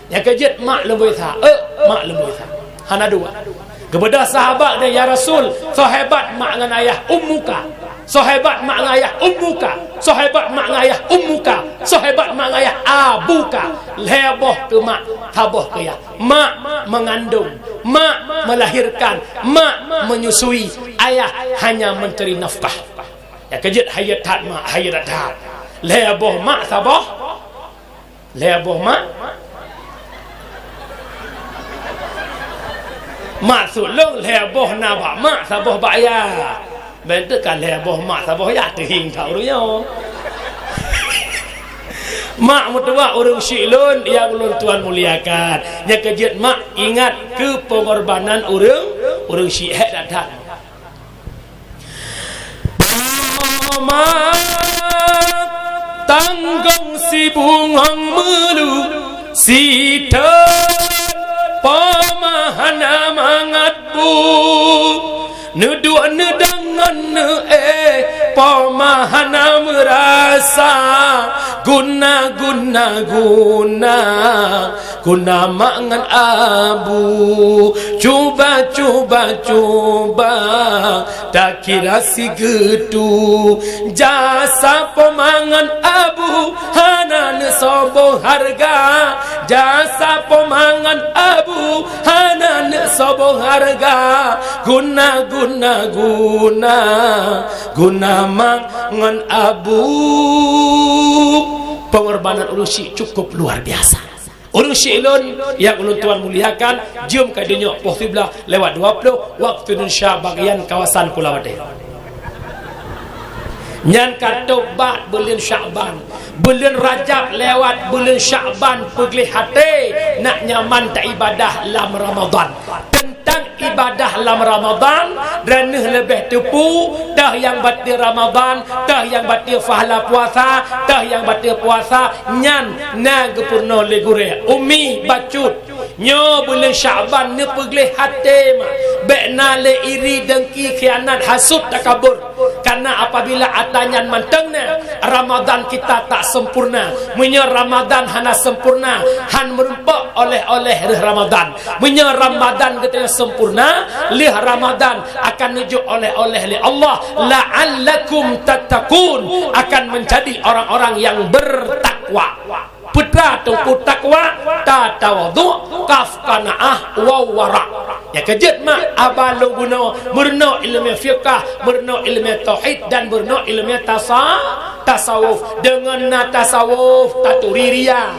Nyang keujeuet mak leumboi sa, eh, mak leumboi sa. Hana dua. Geubeudôh sahabat nyan, "Ya Rasul, soe hebat mak ngon ayah ummuka? Soe hebat mak ngon ayah ummuka? Soe hebat mak ngon ayah ummuka? Soe hebat mak ngon ayah abuka?" Lhée boh keu mak, saboh keu yah. Mak mengandung, mak melahirkan, mak menyusui, ayah hanya mencari nafkah. Nyang keujeuet hayeu that mak, hayeu that that. Lhée boh mak, saboh Lhée boh mak. Maksud lôn lhée boh na bak mak, saboh bak yah. Bék teuka lhée boh mak, saboh yah teuhieng that ureuëng nyoe. Mak meutuwah ureuëng syiek lôn nyang ulôn tuan muliakan. Nyang keujeuet mak ingat keu peungorbanan ureuëng, ureuëng syiek hék that-that. Poma tanggong si bungong meulu, sithon poma hana mangat bu. Neuduek neudong ngon neuéh, poma hana meurasa. Guna, guna, guna, guna mak ngon abu. Cuba, cuba, cuba, takira sigeutue. Jasa po mak ngon abu hana neusoe boh hareuga. Jasa po mak ngon abu hana neusoe boh hareuga. Guna, guna, guna, guna mak ngon abu. Pengorbanan ureuëng syiek cukup luar biasa. Ureuëng syiek lôn nyang ulôn tuan muliakan, jeuem ka dunyok poh siblaih lewat dua ploh waktu Indonesia bagian kawasan Kulawarga. Nyan ka tobat buleuen Syakban. Buleuen Rajab lewat buleuen Syakban peugleh até, nak nyaman taibadah lam Ramadan. Teuntang ibadah lam Ramadan, droeneuh leubeh teupeu, toh nyang bateue Ramadan, toh nyang bateue pahala puasa, toh nyang bateue puasa, nyan na geupeurunoe lé gurée. Umi bacut, nyoe buleuen Syakban neupeugleh até mak, bék na lé iri, dengki, khianat, hasut, takabur. Karena apabila atra nyan mantong na, Ramadan kita tak sempurna. Meunyoe Ramadan hana sempurna, han meurumpok oleh-oleh reuh Ramadan. Meunyoe Ramadan geutanyoe sempurna, lheueh Ramadan akan neujok oleh-oleh lé Allah, la'allakum tattaqun, akan menjadi orang-orang yang bertakwa. Peue teungku takwa, tatawadhu, kaf qanaah, waw wara'. Nyang keujeuet mak, haba lôn bunoe, meurunoe ileumé fiqah, meurunoe ileumé tauhid, dan meurunoe ileumé tasa-, tasawuf. Deungon na tasawuf, taturi ria.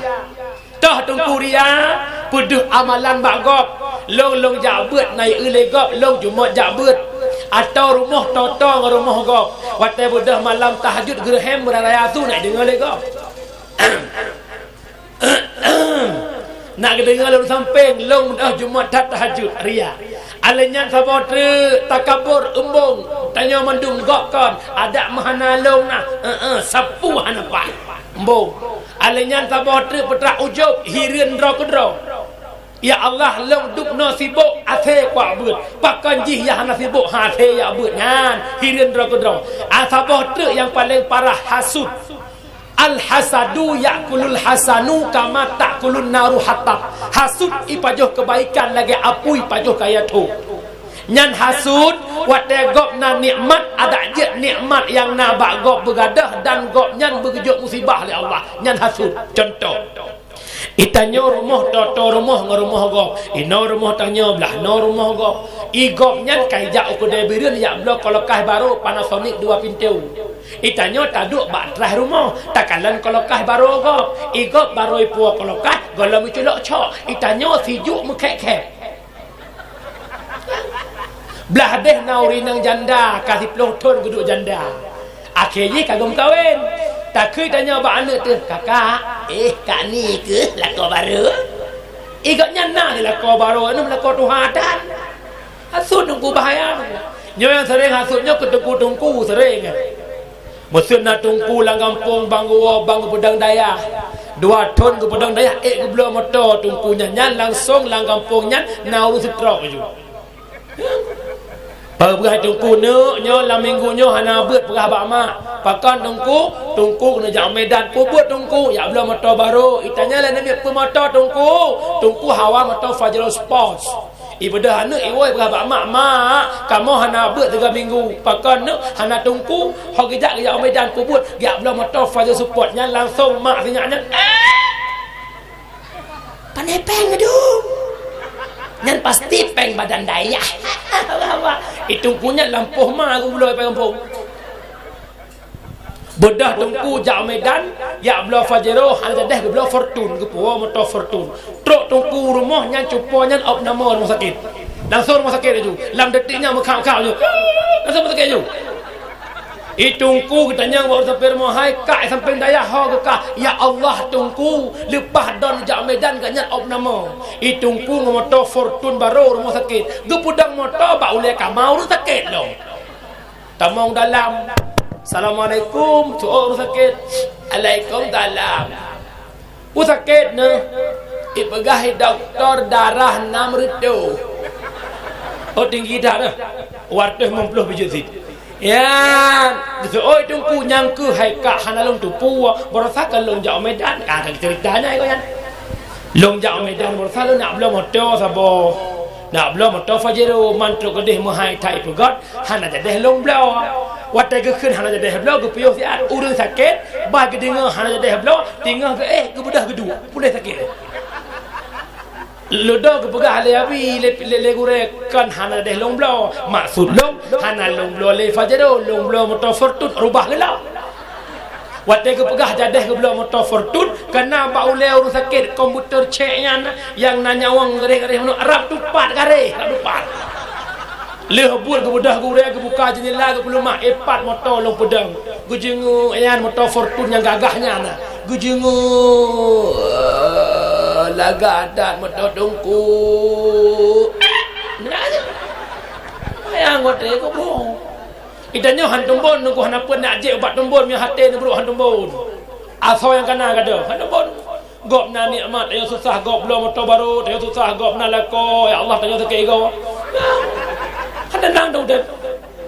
Toh teungku ria, peudeuh amalan bak gob. Lôn, lôn jak beuet na ié lé gob, lôn jumôt jak beuet. Atau rumoh toto ngon rumoh gob. Watée beudôh malam tahajud geureuhem beuraya su na ideungoe lé gob. Nak geudeungoe lôn sampéng, lôn deuh jumôt that tahajud, ria. Alèh nyan saboh treuk takabur, eumbong, tanyoe mandum gob kon, adak meuhana lôn na, heeh, sapeue hana paih. Eumbong. Alèh nyan saboh treuk peutrak ujôb, hireuen droe keudroe. Ya Allah, lôn dubnoe sibok, asèe kuak beuet. Pakon jih nyang hana sibok, ha asèe jak beuet nyan, hireuen droe keudroe. A saboh treuk nyang paleng parah, hasut. Al-hasadu ya'kulul hasanu kama ta'kulun naru hatab. Hasut ipajoh keubaikan lagèe apui pajoh kayèe thô. Nyan hasut, watèe gob na nikmat, adak jeuet nikmat nyang na bak gob beugadôh dan gobnyan beugeujok musibah lé Allah. Nyan hasut. Cuntoh, itanyoe rumoh, tô-tô rumoh ngon rumoh gob. Inoe rumoh tanyoe, blaih noe rumoh gob. I gobnyan ka ijak u keudè Bireuen jak bloe kulkas barô Panasonic dua pintu. Itanyoe taduek bak traih rumoh, takalon kulkas barô gob. I gob barô ipuwoe kulkas, gohlom iculok cok. Itanyoe sijuek meukhép-khép. Blaih deh na ureueng inong janda, ka siplôh thon geuduek janda. Akhé jih ka geumeukawen. Takheun tanyoe bak aneuk teuh, "Kakak, eh, kak ni keuh lakoe barô?" I gobnyan na lakoe barô, aneuk lakoe tuha tan. Hasut teungku bahaya. Nyoe nyang sering hasut nyoe keu teungku-teungku sering. Meuseu na teungku lam gampông bang geuwoe bang geupeudong dayah. Dua thon geupeudong dayah ék geubloe moto teungku nyan, nyan langsong lam gampông nyan na ureueng seutrok laju. Peugah teungku, "Neuk, nyoe lam minggu nyoe hana beuet peugah bak mak." "Pakon teungku?" "Teungku keuneuk jak Medan." "Peue buet teungku?" "Jak bloe moto barô." Itanyoe lé namiet peue moto teungku? Teungku hawa moto Pajero Sport. Ibeudôh aneuk iwoe peugah bak mak, "Mak, kamoe hana beuet tiga minggu." "Pakon neuk hana teungku?" "Ho geujak geujak u Medan." "Peue buet?" "Geujak bloe moto Pajero Sport." Nyan langsong mak sinyak nyan, "Eh! Pané péng aduh! Nyan pasti péng badan dayah." Itu punya lampôh ma geuloe péng gampông. Beudôh teungku jak Medan, jak bloe Pajero, hana jadeh geubloe Fortune, geupuwoe moto Fortune. Trok teungku rumoh nyan cupo nyan opname rumoh sakét. Langsong rumoh sakét laju. Lam detik nyan meukham-kham laju. Langsong rumoh sakét laju. I teungku geutanyong bak ureueng sapé rumoh, "Hai kak, sampéng dayah ho geukah?" "Ya Allah teungku, leupah don jak Medan gobnyan opname." I teungku ngon moto Fortune barô rumoh sakét. Geupeudong moto bak ulèe kama ureueng sakét lom. Tamong dalam. "Assalamualaikum," seuôt ureueng sakét. "Alaikumsalam." "Peue sakét neuh?" "Ipeugah i dokto darah nam reutôh." "Oh, tinggi that neuh." "Dua reutôh limong ploh bacut cit." Ya, geuseuôt teungku nyang keuh hai kak hana lôn teupeu, baroesa ka lôn jak u Medan, ka, ka cerita nyan kok nyan. Lôn jak u Medan baroesa lôn nak bloe moto saboh. Nak bloe moto Pajero, man trok keudeh meuhai that ipeugöt, hana jadeh lôn bloe. Watèe geukheun hana jadeh bloe, geupiôh siat, ureueng sakét, bah geudeungö hana jadeh bloe, teungoh geuéh, geubeudôh geuduek, puléh sakét. Lôn dua geupeugah lé abi, lé, lé, lé gurèe, kon hana deh lôn bloe. Maksud lôn, hana lôn bloe lé Pajero, lôn bloe moto Fortuner, rubah geulak. Watèe geupeugah jadeh geubloe moto Fortuner, ka na bak ulèe ureueng sakét komputer cék nyan, nyang na nyawöng garéh-garéh meunoe, rab tupat garéh, rab tupat. Lheueh buet geubeudôh gurèe, geubuka jeundela, geupeuleumah, eh, pat moto lôn peudong. Geujeungui nyan moto Fortuner nyang gagah nyan. Geujeungui, eh, lagak that moto teungku. Nyan. Nyang watèe geuboh. Geutanyoe han teumbon, nunggu hana peuet nak jép ubat teumbon, meunyoe até neubrôk han teumbon. Asoe nyang kana gadoh, han teumbon. Gob na nikmat, tanyoe susah gob bloe moto barô, tanyoe susah gob na lakoe, ya Allah, tanyoe sakét igoe. Hana nang dong udép.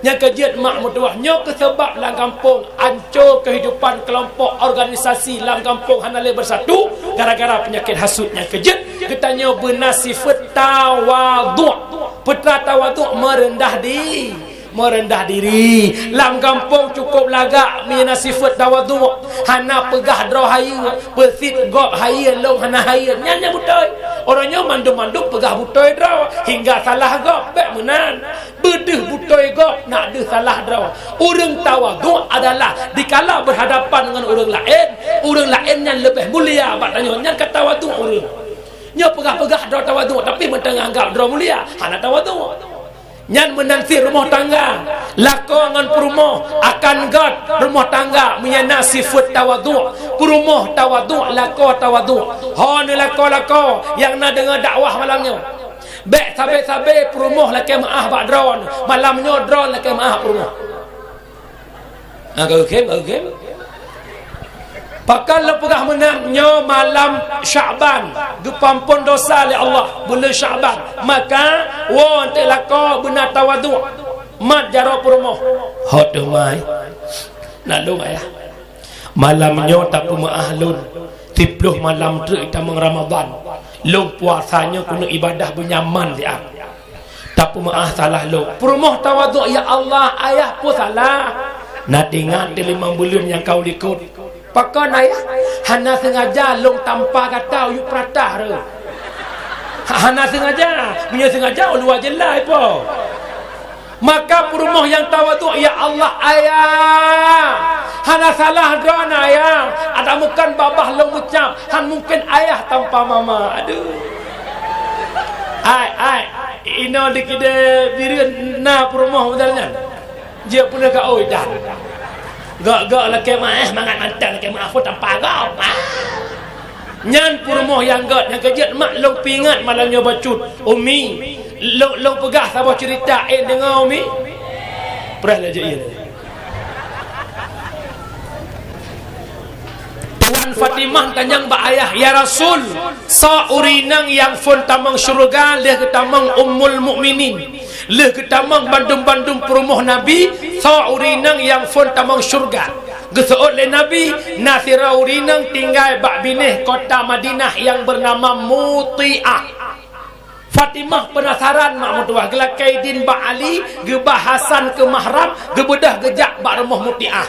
Nyang keujeuet mak meutuwah nyoe keuh sabab lam gampông anco keuhidupan keulompok organisasi lam gampông hana lé beusatu gara-gara peunyakét hasut nyang keujeuet. Geutanyoe beuna sifeuet tawadhu'. Peue tawadhu'? Meureundah di- Meureundah diri. Lam gampông cukôp lagak meunyoe na sifeuet tawadhu', hana peugah droe hayeue, peusit gob hayeue, lôn hana hayeue. Nyan nyang beutôi. Uroe nyoe mandum-mandum peugah beutôi droe, hingga salah gob, bèk meunan. Beudeuh beutôi gob, nak deuh salah droe. Ureueng tawadhu' adalah dikala berhadapan ngon ureueng laén, ureueng laén nyan leubeh mulia bak tanyoe, nyan ka tawadhu' ureueng. Nyoe peugah-peugah droe tawadhu', tapi mantong anggap droe mulia, hana tawadhu'. Nyan meunan cit rumoh tangga, lakoe ngon peurumoh akan göt rumoh tangga meunyoe na sifeuet tawadhu', peurumoh tawadhu', lakoe tawadhu'. Ho neulakoe-lakoe nyang na deungoe dakwah malam nyoe, bèk sabe-sabe peurumoh lakèe meu'ah bak droeneuh, malam nyoe droeneuh lakèe meu'ah peurumoh. Ha, ka geukhém, ka geukhém. Pakon lôn peugah meunan, nyoe malam Syakban, geupeuampôn dosa lé Allah, buleuen Syakban. Maka, woe eunteuk lakoe beuna tawadhu', mat jaroe peurumoh. Ho teuma, nak lôn ayah. Malam nyoe tapeumeu'ah lôn, siplôh malam treuk tamong Ramadhan. Lôn puasa nyoe keuneuk ibadah beunyaman siat. Tapeumeu'ah salah lôn. Peurumoh tawadhu', "Ya Allah, ayah peue salah?" Na teuingat di limong buleuen nyang ka u likot. "Pakon ayah? Hana seungaja lôn tampa gata u yup peuratah reuh." Ha-, hana seungaja. Meunyoe seungaja, u luwa jeulaih po. Maka peurumoh nyang tawadhu', "Ya Allah, ayah, hana salah droeneuh ayah. Adak meukan babah lôn meucab, han mungken ayah tampa mama." Aduh. Ai, ai, inoe di Kidé Bireuen na peurumoh model nyan. Jeuet peunoh ka oi dan. Gok-gok lakèe meu'ah, mangat mantong lakèe meu'ah phôn tampa gob. Ah. Nyan peurumoh nyang göt, nyang keujeuet mak lôn peuingat malam nyoe bacut. Umi, lôn, lôn peugah saboh ceurita, eh, deungö Umi. Preh laju, iya. Tuan Fatimah tanyong bak ayah, "Ya Rasul, soe ureueng inong nyang phôn tamong syeuruga lheueh geutamong Ummul Mukminin, lheueh geutamong bandum-bandum peurumoh Nabi, soe ureueng inong nyang phôn tamong syeuruga?" Geuseuôt lé Nabi, "Na sidroe ureueng inong tinggai bak binéh kota Madinah nyang beunama Muti'ah." Fatimah peunasaran mak meutuwah, geulakèe idin bak Ali, geuba Hasan keu mahram, geubeudôh geujak bak rumoh Muti'ah.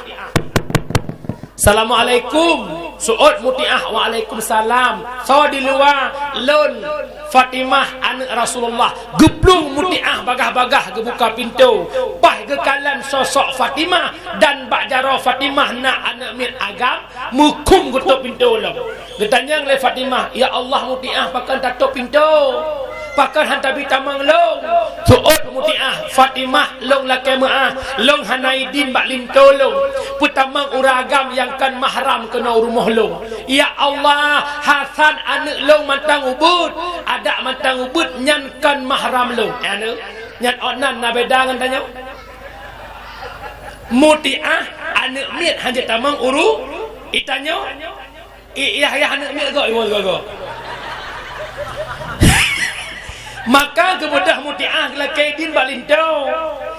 "Assalamualaikum." Seuôt Muti'ah, "Waalaikumsalam." "Soe di luwa?" "Lôn, Fatimah, aneuk Rasulullah." Geuplueng Muti'ah bagah-bagah geubuka pintoe. Paih geukalon sosok Fatimah dan bak jaroe Fatimah na aneuk miet agam. Mukhum geutôp pintoe lom. Geutanyong lé Fatimah, "Ya Allah, Muti'ah, pakon tatôp pintoe? Pakon han tabi tamong lôn?" Seuôt Muti'ah, "Fatimah, lôn lakèe meu'ah, lôn hana idin bak linto lôn peutamong ureueng agam nyang kon mahram keunoe rumoh lôn. Ya Allah, Hasan aneuk lôn mantong ubit, adak mantong ubit nyan kon mahram lôn." Nyan, nyan ôt nan na beda ngon tanyoe. Muti'ah aneuk miet han jeuet tamong uru, i tanyoe, i yah-yah aneuk miet goe, iwoe goe-goe. Maka geubeudôh Mutiah geulakée idin bak linto.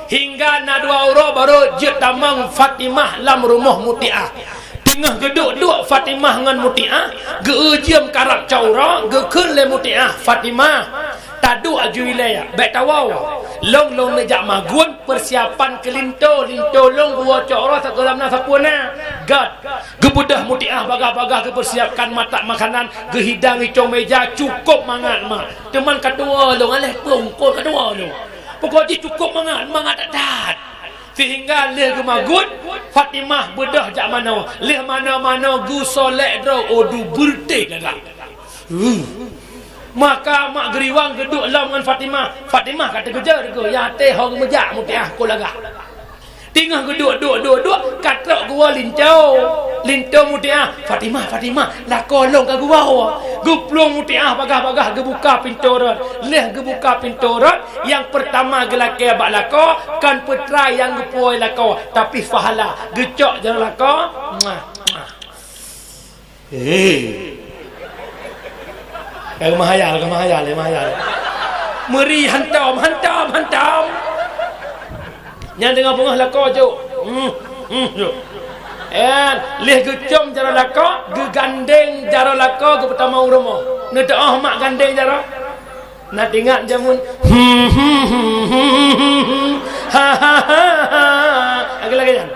Hingga na dua uroe barô jeuet tamong Fatimah lam rumoh Mutiah. Teungoh geuduek-duek Fatimah ngon Mutiah, geu-eu jeuem karab cot uroe, geukheun lé Mutiah, "Fatimah, taduek aju ilée, bék tawoe. Lôn, lôn neujak maguen, peusiapan keu linto, linto lôn geuwoe cot uroe sagoe lam na sapeue na." Gét. Geubeudôh Mutiah bagah-bagah, geupeusiapkan matak makanan, geuhidang icong méja, cukôp mangat, mak. Teuma ka tuwoe lôn, aléh peue eungkôt ka tuwoe lôn. Pokok jih cukôp mangat, mangat that-that. Sehingga lheueh geumaguen, Fatimah beudôh jak manoe. Lheueh manoe-manoe geusolek droe, oh, dubeureutéh lagak. Huh. Maka mak geuriwang geuduek lom ngon Fatimah. Fatimah ka teukeujot geuh, ya até ho geumeujak Mutiah kon lagak. Teungoh geuduek, duek, duek, duek, ka trok geuwoe linto. Linto Mutiah, "Fatimah, Fatimah, lakoe lôn ka geuwoe." Geuplueng Mutiah bagah-bagah geubuka pintoe rot. Lheueh geubuka pintoe rot, nyang peurtama geulakée bak lakoe, kon peutra nyang geupuwoe lakoe, tapi pahala. Geucok jaroe lakoe. Muah, muah. Hei. Ka meuhayal, ka meuhayal, ka meuhayal. Meuri hantom, hantom, hantom. Nyan teungoh beungoh lakoe jok. Hmm, hmm, jok. Eh, lheueh geucom jaroe lakoe, geugandeng jaroe lakoe geupeutamong u rumoh. Neuteu'oh mak gandeng jaroe? Na teuingat jameun? Lagée-lagée nyan.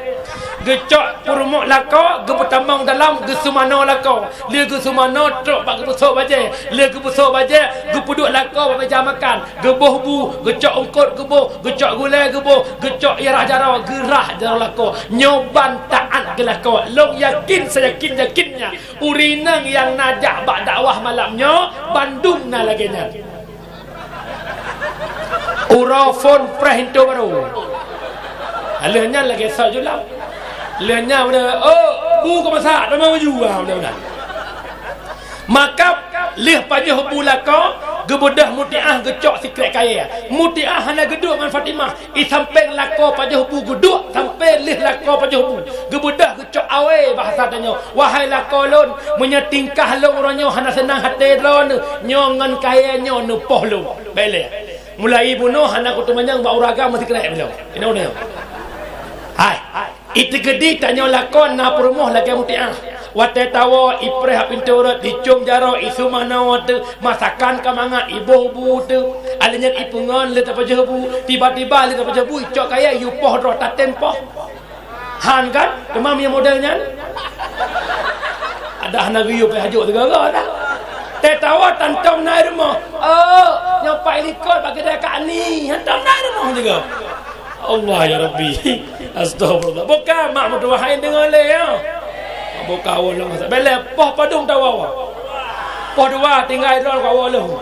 Geucok peurumoh lakoe, geupeutamong dalam, geuseumanoe lakoe. Lheueh geuseumanoe trok bak geupeusok bajée. Lheueh geupeusok bajée, geupeuduek lakoe bak méja makan. Geuboh bu, geucok eungkôt geuboh, geucok gulée geuboh, geucok irah jaroe, geurah jaroe lakoe. Nyoe ban taát keu lakoe. Lôn yakin, saya yakin, yakinnya, ureueng inong nyang na jak bak dakwah malam nyoe, bandum na lagée nyan. Uroe phon preh pintoe barô. Lheueh nyan lagée soe julam. Lheueh nyan udah, "Oh, bu ka masak, teuma maju." Ah, udah-udah. Maka lheueh pajoh bu lakoe, geubeudôh Mutiah geucok sikrek kayée. Mutiah hana geuduek ngon Fatimah. I sampéng lakoe pajoh bu geuduek, sampoe lheueh lakoe pajoh bu. Geubeudôh geucok awai bahasa tanyoe. Wahai lakoe lôn, meunyoe tingkah lôn uroe nyoe hana seunang até droeneuh, nyoe ngon kayée nyoe neupoh lôn. Bék lé. Mulai bunoe hana kuteumanyong bak ureueng agam meusikrek bilong. Inoe nyoe. Hai. Iteukedi tanyoe lakoe na peurumoh lagée Mutiah. Watée tawoe, ipreh bak pintoe rot, icom jaroe, iseumanoe teuh, masakan ka mangat, iboh bu teuh. Alèh nyan ipeungon lé tapajoh bu, tiba-tiba lé tapajoh bu, icok kayée, ipoh droe, tatem poh. Han kan? Teuma meunyo model nyan? Adak hana geuyue pih hajok teuga-ga dah. Teuh tawoe tantom na i rumoh. Oh, nyoe pat i likot bak keudè Kak Ni. Hantom na i rumoh teuga. Allah ya Rabbi. Astagfirullah. Buka mak meutuah hai deungoe lé ya. Buka awak lom masak. Beleh poh padum tawoe. Poh dua tinggai droe ka awak lom.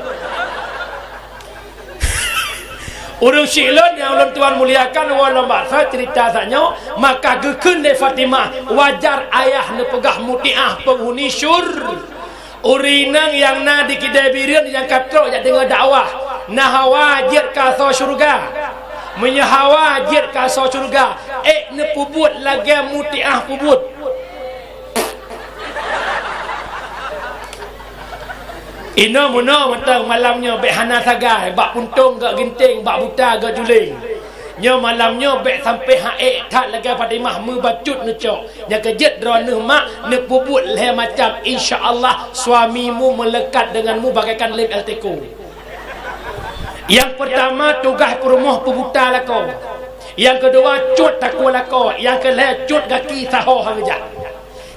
Ureueng syiek lôn nyang ulôn tuan muliakan, ulôn baca cerita saat nyoe, maka geukheun lé Fatimah, wajar ayah neupeugah Mutiah penghuni syur-, ureueng inong nyang na di Kidai Bireuen nyang ka trok jak deungoe dakwah, na hawa jeuet keu asoe syeuruga. Meunyoe hawa jeuet keu asoe syeuruga, ék neupeubuet lagée Mutiah peubuet. Inoe meunoe mantong malam nyoe bék hana sagai, bak puntông gak ginting, bak buta gak juléng. Nyoe malam nyoe bék sampé ha'ék that lagée Fatimah meubacut neucok. Nyang keujeuet droeneuh mak neupeubuet lhée macam, insya Allah suamimu melekat denganmu bagaikan lem L T K. Nyang peurtama tugaih peurumoh peubuta lakoe. Nyang keudua cut takue lakoe. Nyang keulhée cut gaki saho han geujak.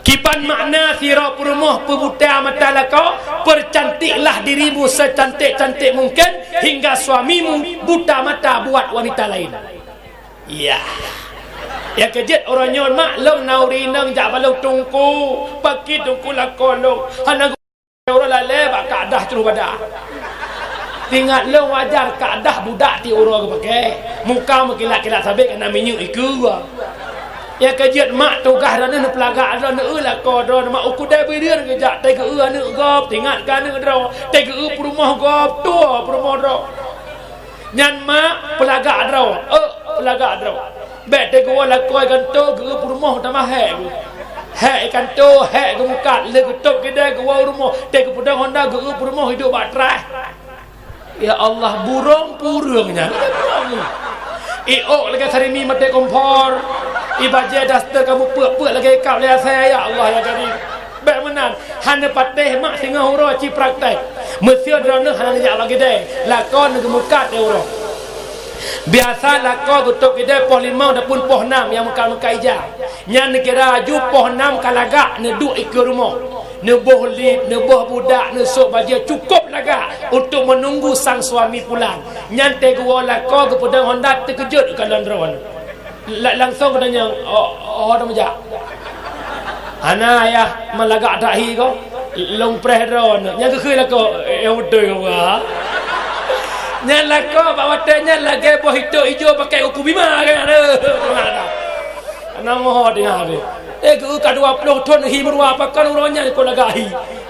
Kiban makna sidroe peurumoh peubuta mata lakoe, percantiklah dirimu secantik-cantik mungkin hingga suamimu buta mata buat wanita lain. Yah. Nyang keujeuet uroe nyoe mak lôn na ureueng inong jak bak lôn teungku, pakri teungku lakoe lôn. Hana ureueng lalée bak kadah cruh badah. Ingat lôn wajar kadah budak tiep uroe geupaké. Muka meukilat-kilat sabé keu na minyeuk ikeue. Nyang keujeuet mak tugaih droeneuh neupeulagak droeneuh, eu lakoe droeneuh mak u Kidai Bireuen geujak, teuh geu-eu aneuk gob, teuingat keu aneuk droe, teuh geu-eu peurumoh gob, tuwoe peurumoh droe. Nyan mak peulagak droe, eu peulagak droe. Bék teuh geuwoe lakoe i kantô geu-eu peurumoh tamah hék geuh. Hék i kantô, hék geumeukat, lheueh geutôb keudè geuwoe u rumoh, teuh geupeudong honda geu-eu peurumoh hidup bak traih. Ya Allah, burông purông nyan. Iôk lagèe sarimi maté kompor. Ibajèe daster kamoe peuet-peuet lagèe ikab lé asèe, ya Allah, ya Karim. Bèk meunan, hana patéh mak singoh uroe ci praktek. Meuseu droeneuh hana neujak bak keudè, lakoe neugeumukat di uroe. Biasa lakoe geutôb keudè poh limong ataupun poh nam nyang meukat-meukat ija. Nyan neukira aju poh nam ka lagak neuduek ikeue rumoh. Neuboh lip, neuboh budak, neusôk bajèe cukôp lagak untuk menunggu sang suami pulang. Nyan teuh geuwoe lakoe geupeudong honda teukeujot kalon droeneuh. La-, langsong geutanyong, "Oh, oh, oh, meujak?" "Hana, Ayah, meulagak that hi ko. Lôn preh droeneuh." Nyan geukheun lakoe, "Eh, beutôi ko, Bah." Nyan lakoe bak watèe nyan lagèe boh itôk ijo pakèk uku bima kan. Aduh, hana moho teungoh habéh. Eh, geu ka dua ploh thon hi meurua pakon uroe nyan ko lagak hi.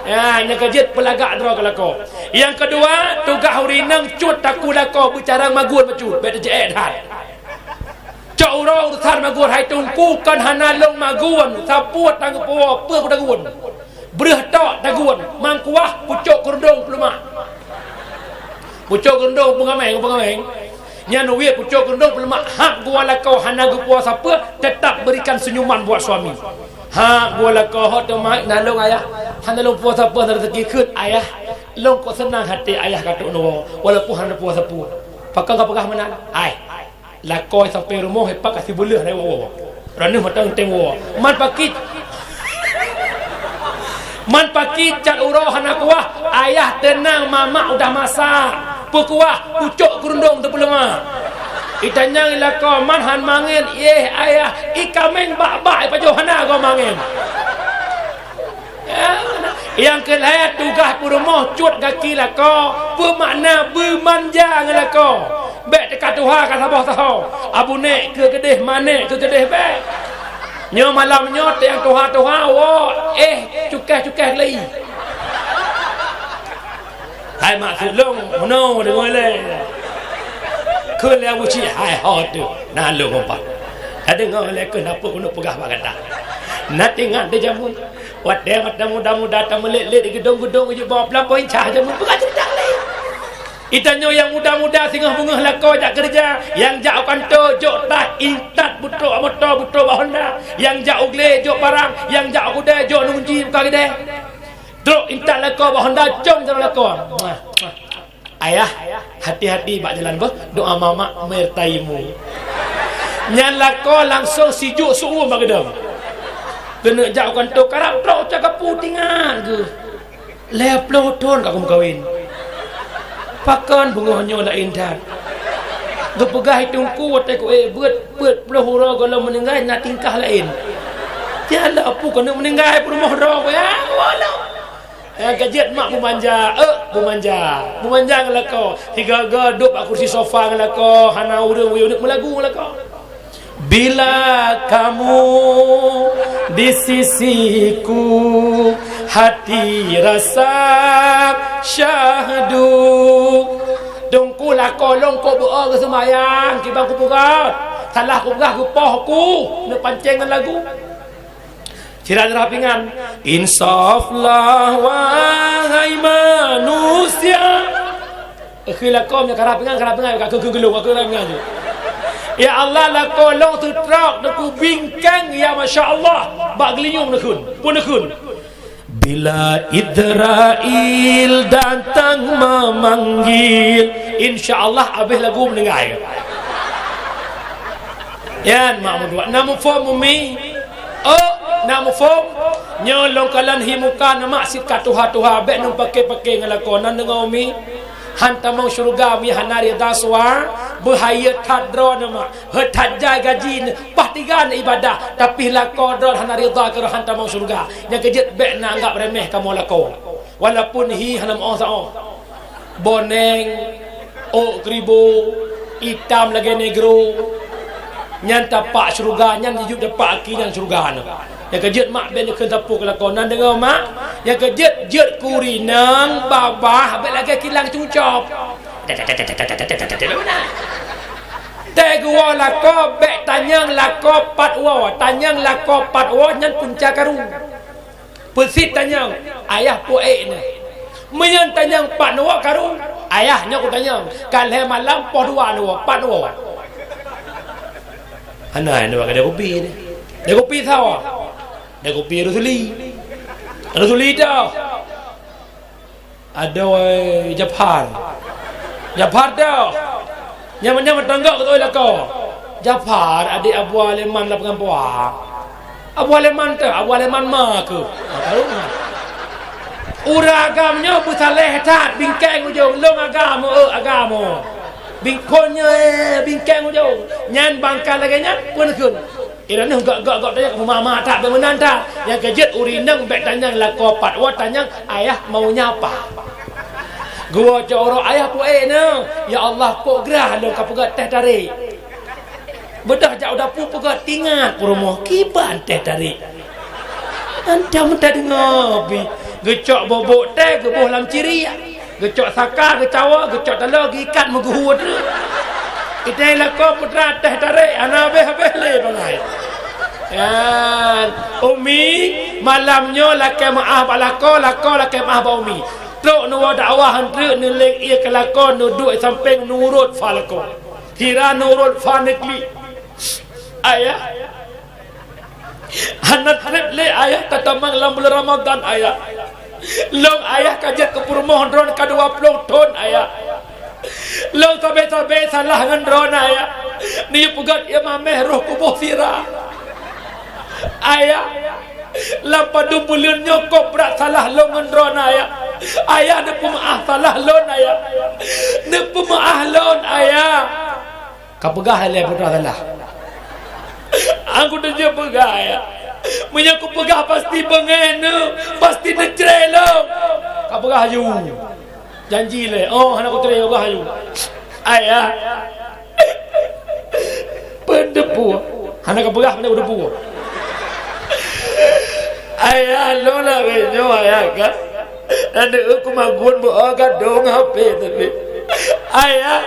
Ya, nyan ka jeuet peulagak droe keu lakoe. Nyang keudua, tugaih ureueng inong cut takue lakoe beucarang magun bacut, bèk teujeuet that. Cok uroe urusan magun hai teungku, kon hana lôn magun, sapeue tanggung peue, peue kutagun. Breuh tok tagun, mangkuah pucok keurundong peuleumak. Pucok keurundong peungaméng, peungaméng. Nyan weueh pucok keurundong peuleumak, hak geuwoe lakoe hana geupuwoe sapeue, tetap berikan senyuman buat suami. Hak geuwoe lakoe, "Ho teuma nalong ayah, hana lôn puwoe sapeue, hana rezeki kheun ayah. Lôn kok seunang até ayah ka trok neuwoe, walaupun hana puwoe sapeue." Pakon ka peugah meunan? Ai. Lakoe sampai rumoh, ipak ka sibuleuen hai woe. Droeneuh mantong teuntèe woe. Man pakri, man pakri cat uroe hana kuah, ayah teunang mamak udah masak. Peukuah, pucok keurundong teupeuleumak. Itanyong lakoe, "Man han mangén?" "Yeh ayah, ikaméng bak-bak ipajoh hana goe mangén." Nyang keulhèe tugaih peurumoh cut gaki lakoe, peue makna beumanja ngon lakoe. Bèk teuka tuha ka saboh saho. Abu nèk keu keudeh, ma nèk keu keudeh bèk. Nyoe malam nyoe teuh nyang tuha-tuha woe, eh, cukéh-cukéh lé. Hai maksud lôn, meunoe deungoe lé. Kheun lé Abu Cik, hai ho teuh, na lôn umpat. Tadeungoe lé keuh na peue keuneuk peugah bak gata. Na teuingat di jameun. Watèe mata muda-muda tameulet-let di geudong-geudong, jeuet bak peulampôh incah jameun, peugah ceurita lé. Itanyoe nyang muda-muda singoh beungoh lakoe jak keureuja, nyang jak u kantô jok tas intat beutrok moto beutrok bak honda, nyang jak u glé jok parang, nyang jak u keudè jok nunci buka keudè. Trok intat lakoe bak honda, com jaroe lakoe. Ayah, hati-hati bak jalan beuh, doa mamak menyertaimu. Nyan lakoe langsong sijuek seu'uem bak geudong. Keuneuk jak u kantô karab trok ucok kapu tingat geuh. Lhèe ploh thon ka kumeukawen. Pakon beungoh nyoe laén that. Geupeugah i teungku watèe ku ék beuet, peuet ploh uroe gohlom meuninggai na tingkah laén. Tiala pu keuneuk meuninggai peurumoh droe, ya Allah. Nyang ka jeuet mak beumanja, eh, beumanja. Beumanja ngon lakoe. Sigoe-goe duek bak kursi sofa ngon lakoe, hana ureueng weueh uneuk meulagu ngon lakoe. Bila kamu di sisiku, hati rasa syahdu. Teungku lakoe lôn kok beu-o geuseumayang, kiban kupeugah. Salah kupeugah geupoh ku, neupancéng ngon lagu. Sira nyerah pingan, "Insaflah, wahai manusia." Eh, khi lakoe nyoe karab pingan, karab pingan, ka keu geulong, ka keu pingan tu. Ya Allah, lakoe lôn teutrok, neukubingkeng, ya Masya Allah, bak geulinyueng neukheun, pun neukheun. Bila Israel datang memanggil, insya Allah habéh lagu meuninggai. Nyan mak meuduek. Na muphom, Umi? Oh, na muphom? Nyoe lôn kalon hi muka neuh mak sit ka tuha-tuha, bèk neupaké-paké ngon lakoe. Na neudeungoe, Umi? Han tamong syeuruga, Umi, hana ridha suwa, beuhayeu that droeneuh mak. Heuet that jai gaji neuh, paih tiga neuh ibadah, tapi lakoe droeneuh hana ridha keu droeneuh han tamong syeuruga. Nyang keujeuet bèk neuanggap remeh kamoe lakoe. Walaupun hi hana meu'oh saôh. Boneng, ôk keuribu, itam lagèe negro. Nyan tapak syeuruga, nyan jijeuet tapak aki nyan syeuruga nyan. Nyang keujeuet mak bèk neukheun sapeue keu lakoe. Na neudeungoe mak, nyang keujeuet jeuet keu ureueng inong babah bèk lagèe kilang cucop. Teuh geuwoe lakoe bèk tanyong lakoe pat woe, tanyong lakoe pat woe nyan punca karu. Peusit tanyong, ayah peue ék neuh. Meunyoe tanyong pat neuwoe karu, Ayah nyoe kutanyong, ka lhèe malam poh dua neuwoe, pat neuwoe. Hana, neuwoe ka deh kupi deh. Deh kupi sawa. Deh kupi Rusuli. Rusuli dah. Adoe Jafar. Jafar dah. Nyan, nyan meutanggok keu lakoe. Jafar, adék Abu Aleman lapangan Poa. Abu Aleman teuh, Abu Aleman ma keuh. Ha, tahu. Ureueng agam nyoe beusaléh that, bingkeng ujong, lôn agam, eu, agam. Bingkon nyoe, bingkeng ujong. Nyan bangka lagèe nyan, peue neukheun? Inan gak-gak-gak tanya, mama that, beumenan that. Nyang keujeuet ureueng inong bèk tanyong lakoe pat, woe tanyong, "Ayah maunya apa?" Geuwoe cok uroe, "Ayah peue ék nyoe?" "Ya Allah, kok grah lôn ka peugöt teh tarék." Beudôh jak u dapu peugah tingat peurumoh kiban teh tarék. Mantong meuta deungoe pih, geucok bobok teh geuboh lam ciriak, geucok saka geucawa, geucok taloe geuikat meugeuhue treuk. Itée lakoe putra teh tarék hana habéh-habéh lé bangai. Kan, Umi, malam nyoe lakée meuáh bak lakoe, lakoe lakée meuáh bak Umi. Trok neuwoe dakwah han treuk, neuléng ié keu lakoe, neuduek sampéng nurot fa lakoe. Sira nurot fa neuklik. Ayah, hana treb lé ayah tatamong lam buleuen Ramadhan, ayah. Lôn ayah ka jeuet keu peurumoh droen ka dua ploh thon, ayah. Lôn sabe-sabe salah ngon droen, ayah. Neuyue peugöt ié mamèh roh kuboh sira. Ayah, lam padum buleuen nyoe kok brat salah lôn ngon droen, ayah. Ayah, neupeumeuáh salah lôn, ayah. Neupeumeuáh lôn, ayah. Ka peugah lé putra salah. Aku teujeuet peugah, ya. Meunyoe kupeugah pasti beungéh neuh, pasti neucre lom. Ka peugah aju. Janji lé. Oh, hana kucre, peugah aju. Ayah. Peundeupue. Hana ka peugah, hana peundeupue. Ayah, lôn lawét nyoe, ayah, ka. Aneuk ku magun beu gadong H P tapi. Ayah,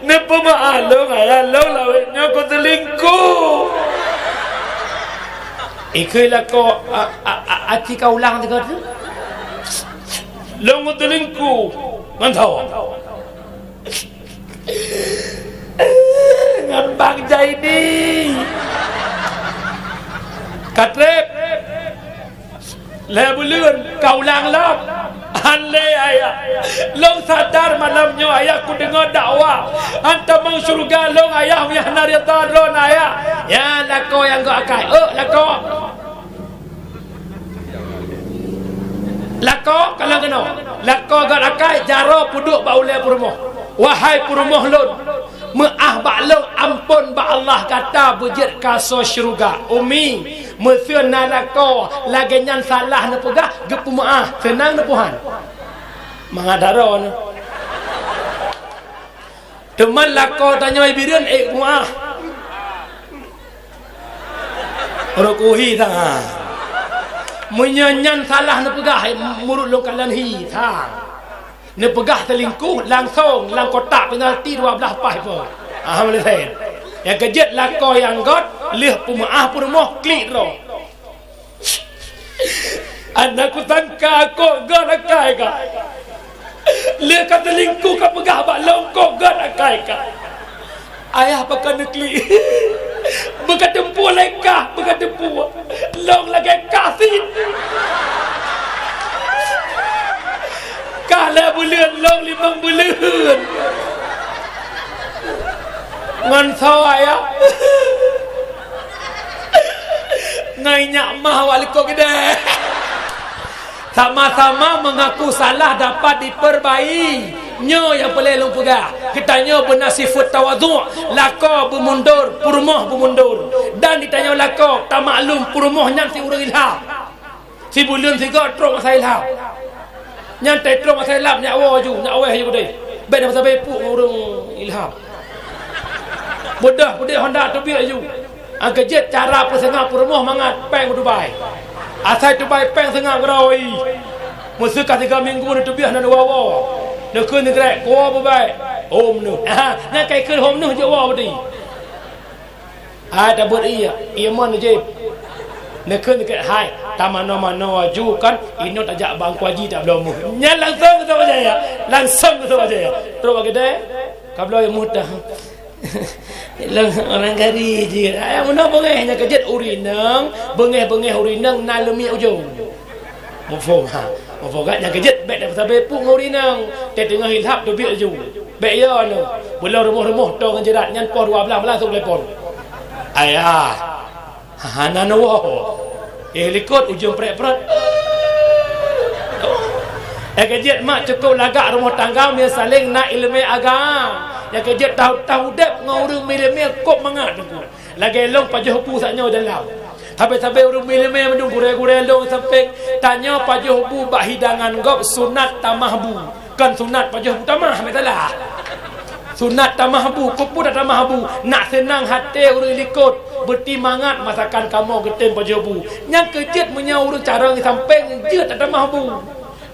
neupeumeuáh lôn, ayah, lôn lawét nyoe kuteulingkuh. Ikheun lakoe, a, a, a, aci ka ulang sigoe teuk. Lôn kuteulingkuh. Mantong. Ngon Bang Jaini. Ka treb. Lhèe buleuen ka ulang lom. Han lé, ayah. Lôn sadar malam nyoe, ayah, kudeungoe dakwah. Han tamong syeuruga lôn, ayah, meunyo hana rida droen, ayah. Nyan lakoe nyang göt akai. Ôk, lakoe. Lakoe, kalon keunoe. Lakoe göt akai, jaroe peuduek bak ulèe peurumoh. Wahai peurumoh lôn, meuáh bak lôn, ampôn bak Allah, gata beujeuet keu asoe syeuruga. Umi, Meuseu na lakoe lagèe nyan salah neupeugah, geupeumeuáh, seunang neupeuhan. Mangat daroe nyoe. Teuma lakoe tanyoe Bireuen ék meuáh. Rot kuhi sang. Meunyoe nyan salah neupeugah, murot lôn kalon hi sang. Neupeugah teulingkuh langsong lam kotak penalti dua belas paih po. Alhamdulillah. Nyang keujeuet lakoe nyang göt, lheueh peumeuáh peurumoh klik droe. Hana kusangka kok göt akai kah. Lheueh ka teulingkuh ka peugah bak lôn kok göt akai kah. Ayah pakon neuklik. Beukateupeue lé kah, beukateupeue. Lôn lagèe kah sit. Kah lhèe buleuen, lôn limong buleuen. Ngon soe, ayah? Ngon nyak mah awak likot keudè. Sama-sama mengaku salah dapat diperbaiki. Nyoe nyang peureulèe lôn peugah. Geutanyoe beuna sifeuet tawadhu', lakoe beumundor, peurumoh beumundor. Dan geutanyoe lakoe tamaklum peurumoh nyan si ureueng ilham. Sibuleuen sigoe trok masa ilham. Nyan trok masa ilham, nyak woe aju, nyak woe aju deh. Bèk na masa bèk puk ureueng ilham. Beudôh, beudôh honda teubiet aju. Nyang keujeuet cara peuseunga peurumoh mangat péng u Dubai. Asai Dubai péng seungab keudroe. Meuseuka tiga minggu neuteubiet nan woe-woe. Neukheun neugret, kuwoe beubaih. Hom neuh. Nyan kai kheun hom neuh jeuet woe beudôh. Hai tabeuet ié, ié mon jép. Neukheun keu hai, tamanoe-manoe aju kan, inoe tajak bang Kuaji tabloe muh. Nyan langsong keu Soe Bajaya, langsong keu Soe Bajaya. Trok bak keudè, kabloe muh tah. Lôn orang kari jih. Ayah meunoe beungéh nyang keujeuet ureueng inong, beungéh-beungéh ureueng inong na leumiek ujong. Muphom, ha. Muphom kan nyang keujeuet bèk tasabe pueng ureueng inong. Teuh teungoh ilhab teubiet aju. Bèk yo anu. Beulom rumoh-rumoh toe ngon jeurat nyan poh dua blaih langsong telepon. Ayah. Hana neuwoe. Eh, likot ujong prek-prek. Nyang keujeuet mak cukôp lagak rumoh tangga meunyo saléng na ileumèe agam. Nyang keujeuet tahu-tahu udép ngon ureueng meuileumèe kôp mangat teungku. Lagèe lôn pajoh bu sak nyoe dalam. Sabe-sabe ureueng meuileumèe mandum gurèe-gurèe lôn sampéng. Tanyoe pajoh bu bak hidangan gob sunat tamah bu. Kon sunat pajoh bu tamah, meusalah. Sunat tamah bu, keupeue tatamah bu? Nak seunang até ureueng likot, beutimangat masakan kamoe geutem pajoh bu. Nyang keujeuet meunyoe ureueng carông di sampéng jeuet tatamah bu.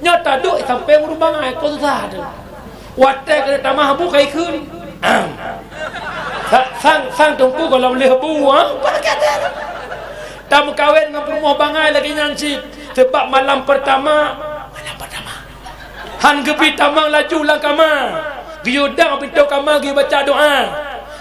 Nyoe taduek di sampéng ureueng bangai, kon susah teuh. Watèe keuneuk tamah bu ka ikheun. Sa-, sang, sang teungku gohlom lheueh bu, ha? Tameukawen ngon peurumoh bangai lagèe nyan cit. Sabab malam peurtama, malam peurtama. Han geubi tamong laju lam kama. Geuyue dang pintoe kama geubaca doa.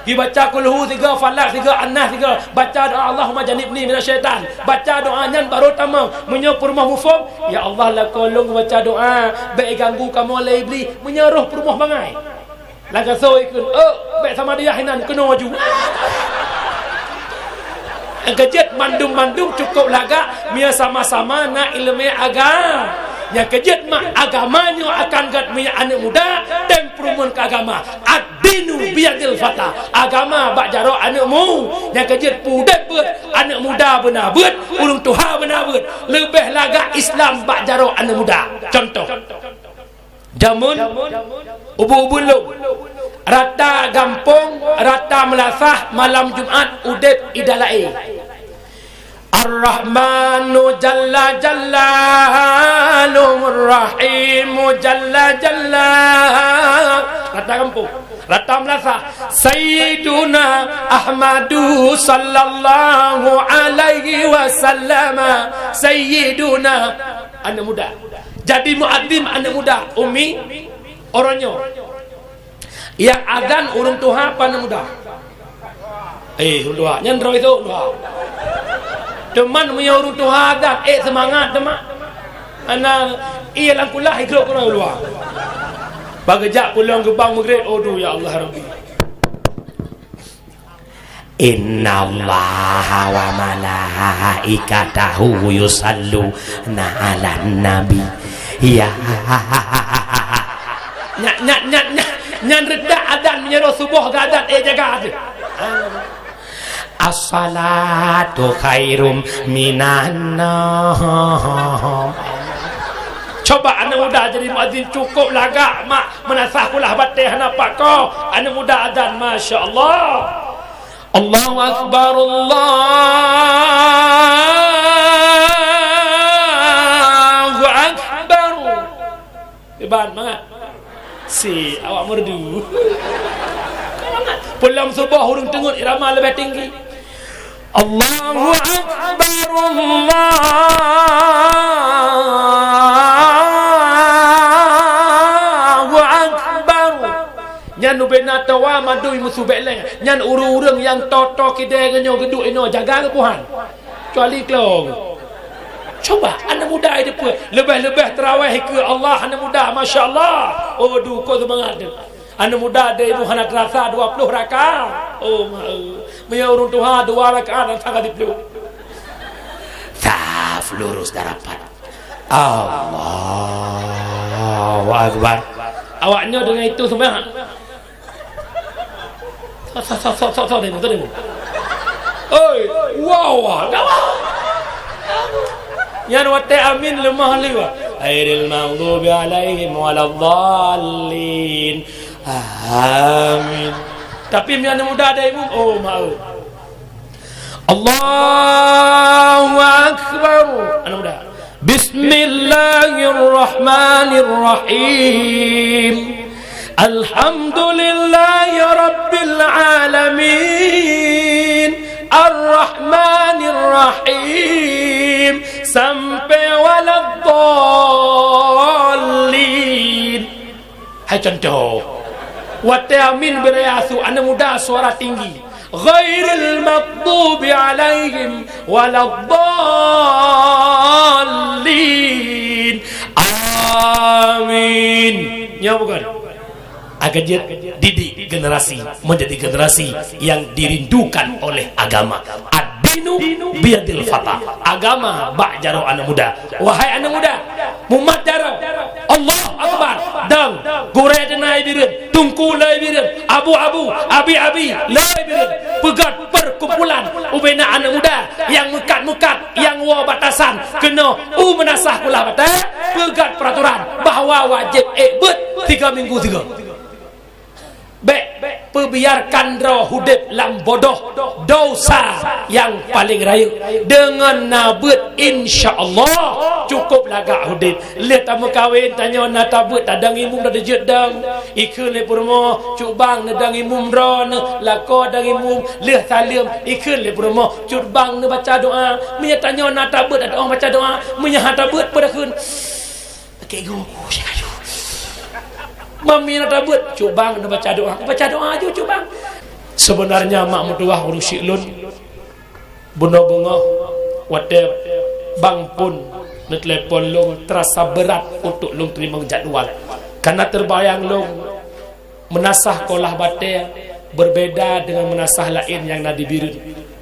Geubaca kulhu sigoe, falak sigoe, annas sigoe. Baca doa Allahumma jannibni minasyaitan. Baca doa nyan barô tamong. Meunyoe peurumoh muphom, ya Allah lakoe lôn geubaca doa. Bèk iganggu kamoe lé Iblih. Meunyoe roh peurumoh bangai. Lagèe soe ikheun, "Oh, bèk sama dia hinan keunoe aju." Nyang keujeuet mandum-mandum cukôp lagak meunyo sama-sama na ileumèe agam. Nyang keujeuet mak agama nyoe akan gèt meunyo aneuk muda tem peurumoh keu agama. Ad-dinu biyadil fata. Agama bak jaroe aneuk mu. Nyang keujeuet peue udép beuet, aneuk muda beuna beuet, ureueng tuha beuna beuet. Leubeh lagak Islam bak jaroe aneuk muda. Contoh. Jameun ubu-ubu lôn, rata gampông, rata meulasah malam Jumat udép idalaé. Ar-Rahmanu jalla jalaluhu, Ar-Rahimu jalla jalaluhu. Rata gampông, rata meulasah. Sayyiduna Ahmadu sallallahu alaihi wasallam. Sayyiduna aneuk muda. Jadi muadzin aneuk muda, Umi, uroe nyoe. Nyang azan ureueng tuha apa aneuk muda? Eh, ureueng tuha. Nyan droe itu ureueng tuha. Teuma meunyoe ureueng tuha azan, eh, seumangat teuma. Ana, iya lam kulah ikot keudroe luwa. Bak geujak pulang geubang Maghrib, aduh ya Allah Rabbi. Innallaha wa malaikatahu yusalluna 'alan nabi. Ya. Nyan, nyan, nyan, nyan, nyan reudak adan meunyoe suboh geuadan, eh, jaga tu. As-salatu khairum minan naum. Coba aneuk muda jadi muadzin cukôp lagak mak. Meunasah kulah batèe hana pakoe, aneuk muda adan, masya Allah. Allahu Akbar, Allahu Akbar. Iban mangat. Si awak merdu. Peulom suboh ureueng teungeut irama leubeh tinggi. Allahu Akbar, Allahu Akbar. Nyan ubena tawa mandum musoh bèk lé. Nyan ureueng-ureueng nyang toe-toe kidée ngon nyoe geuduek inoe jaga keupuhan. Kecuali klong. Coba aneuk muda di peue? Leubeh-leubeh tarawih keu Allah aneuk muda, masya Allah. Oh, duko seumangat tu. Aneuk muda deh ibu hana teurasa dua ploh rakaat. Oh, ma, eh. Meunyoe ureueng tuha dua rakaat dan sangat diploh. Saf lurus dan rapat. Allahu Akbar. Awak nyoe deungon itu seumayang. Sok, sok, sok, sok, sok, sok, deh, sok, deh. Oi, wow, wow, dah, wow. Nyan watèe amin leumah lé, wah. Ghairil maghdubi alaihim waladdallin. Amin. Tapi meunyoe aneuk muda ada imum, oh, maaf. Allahu Akbar. Aneuk muda. Bismillahirrahmanirrahim. Alhamdulillahi rabbil alamin. Arrahmanirrahim. Rahim sampai waladdallin. Hai contoh. Watèe amin beu raya su aneuk muda suara tinggi. Ghairil maghdubi alaihim waladdallin. Amin. Nyoe bukan? Akan jeuet didik generasi menjadi generasi yang dirindukan oleh agama. Ad-dinu biyadil fata. Agama bak jaroe aneuk muda. Wahai aneuk muda, mumat jaroe. Allahu Akbar. Dang, gurèe teunai bireuen, teungku lé bireuen, abu-abu, abi-abi lé bireuen. Peugöt perkumpulan ubena aneuk muda nyang meukat-meukat, nyang woe batasan keunoe u meunasah kulah batèe, peugöt peuraturan bahwa wajéb ék beuet tiga minggu sigoe. Bèk peubiarkan droe udép lam bodoh, dosa nyang paleng rayeuk. Deungon na beuet, insya Allah, cukôp lagak udép. Lheueh tameukawen, tanyoe na tabeuet, tadong imum, tadeunjeuet dong. Ikheun lé peurumoh, "Cut bang, neudong imum droeneuh." Lakoe dong imum, lheueh saleuem, ikheun lé peurumoh, "Cut bang, neubaca doa." Meunyoe tanyoe na tabeuet, tadoa baca doa. Meunyoe hana tabeuet, peue takheun? Lakèe guru, guru, si kayu. Mami na tabeuet, "Cut bang, neubaca doa." Baca doa aju, cut bang. Sebenarnya mak meutuwah ureueng syik lôn, bunoe beungoh watèe bang phôn neutelepon lôn, terasa berat untuk lôn teurimong jadwal. Karena terbayang lôn meunasah kulah batèe berbeda dengan meunasah laén nyang na di Bireuen.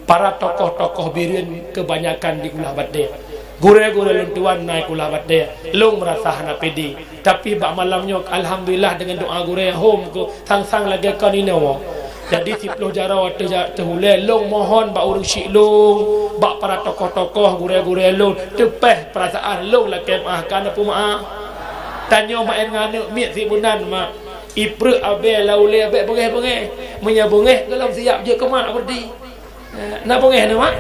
Para tokoh-tokoh Bireuen kebanyakan di kulah batèe. Gurèe-gurèe lôn tuan na i kulah batèe. Lôn meurasa hana pede. Tapi bak malam nyoe, alhamdulillah, dengan doa gurèe, hom keu sang-sang lagèe kon inoe. Jadi, siplôh jaroe teuh ja-, teuh ulèe, lôn mohon bak ureueng syik lôn, bak para tokoh-tokoh, gurèe-gurèe lôn, teupèh peurasaan lôn lakèe meu'ah, ka neupeumaaf. Tanyoe meu'en ngon aneuk miet sibunan, mak. Ipreuk abèe lam ulèe, bèk beungèh-beungèh. Meunyoe beungèh, gohlom siap jeuet keu mak beurdi. Eh, na beungèh na, mak?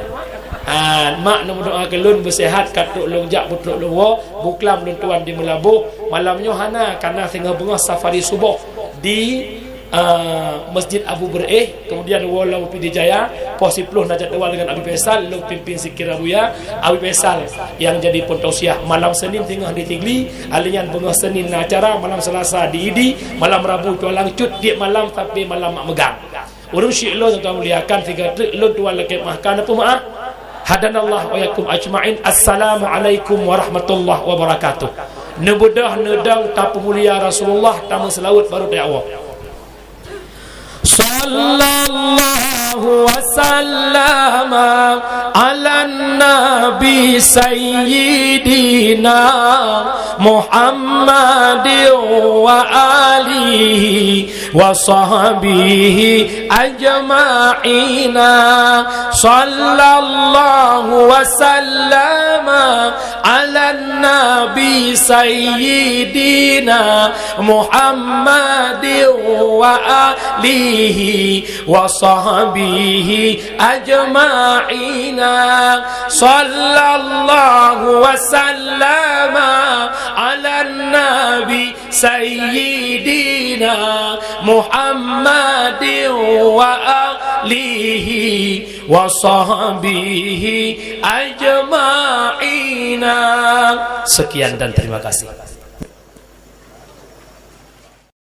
Ah, mak neumeudoa keu lôn beuseuhat, ka trôk lôn jak, beutrôk lôn woe, buklam lôn tuan di Meulaboh. Malam nyoe hana, karena singoh beungoh safari suboh di, ah, Masjid Abu Beureu'eh, kemudian woe lam Pidie Jaya, poh siplôh na jadwal dengan Abi Faisal, lôn pimpin zikir Abuya, Abi Faisal nyang jadi phôn tausiah. Malam Senin singoh di Sigli, alèh nyan beungoh Senin na acara, malam Selasa di Idi, malam Rabu Cualang Cut, tiep malam sampai malam mak meugang. Ureueng syik lôn nyang muliakan, sigoe treuk lôn tuan lakèe meu'ah, ka neupeumaaf. Hadanallah wa iyyakum ajma'in. Assalamualaikum warahmatullahi wabarakatuh. Neubeudôh neudong tapeumulia Rasulullah, tameuseulaweuet baru tajak woe. Sallallahu wa sallama ala nabi sayyidina Muhammadin wa alihi wa sahbihi ajma'ina. Sallallahu wa sallama ala nabi sayyidina Muhammadin wa alihi wa sahbihi ajma'ina. Sallallahu wa sallama ala nabi sayyidina Muhammadin wa alihi wa sahbihi ajma'ina. Sekian dan terima kasih.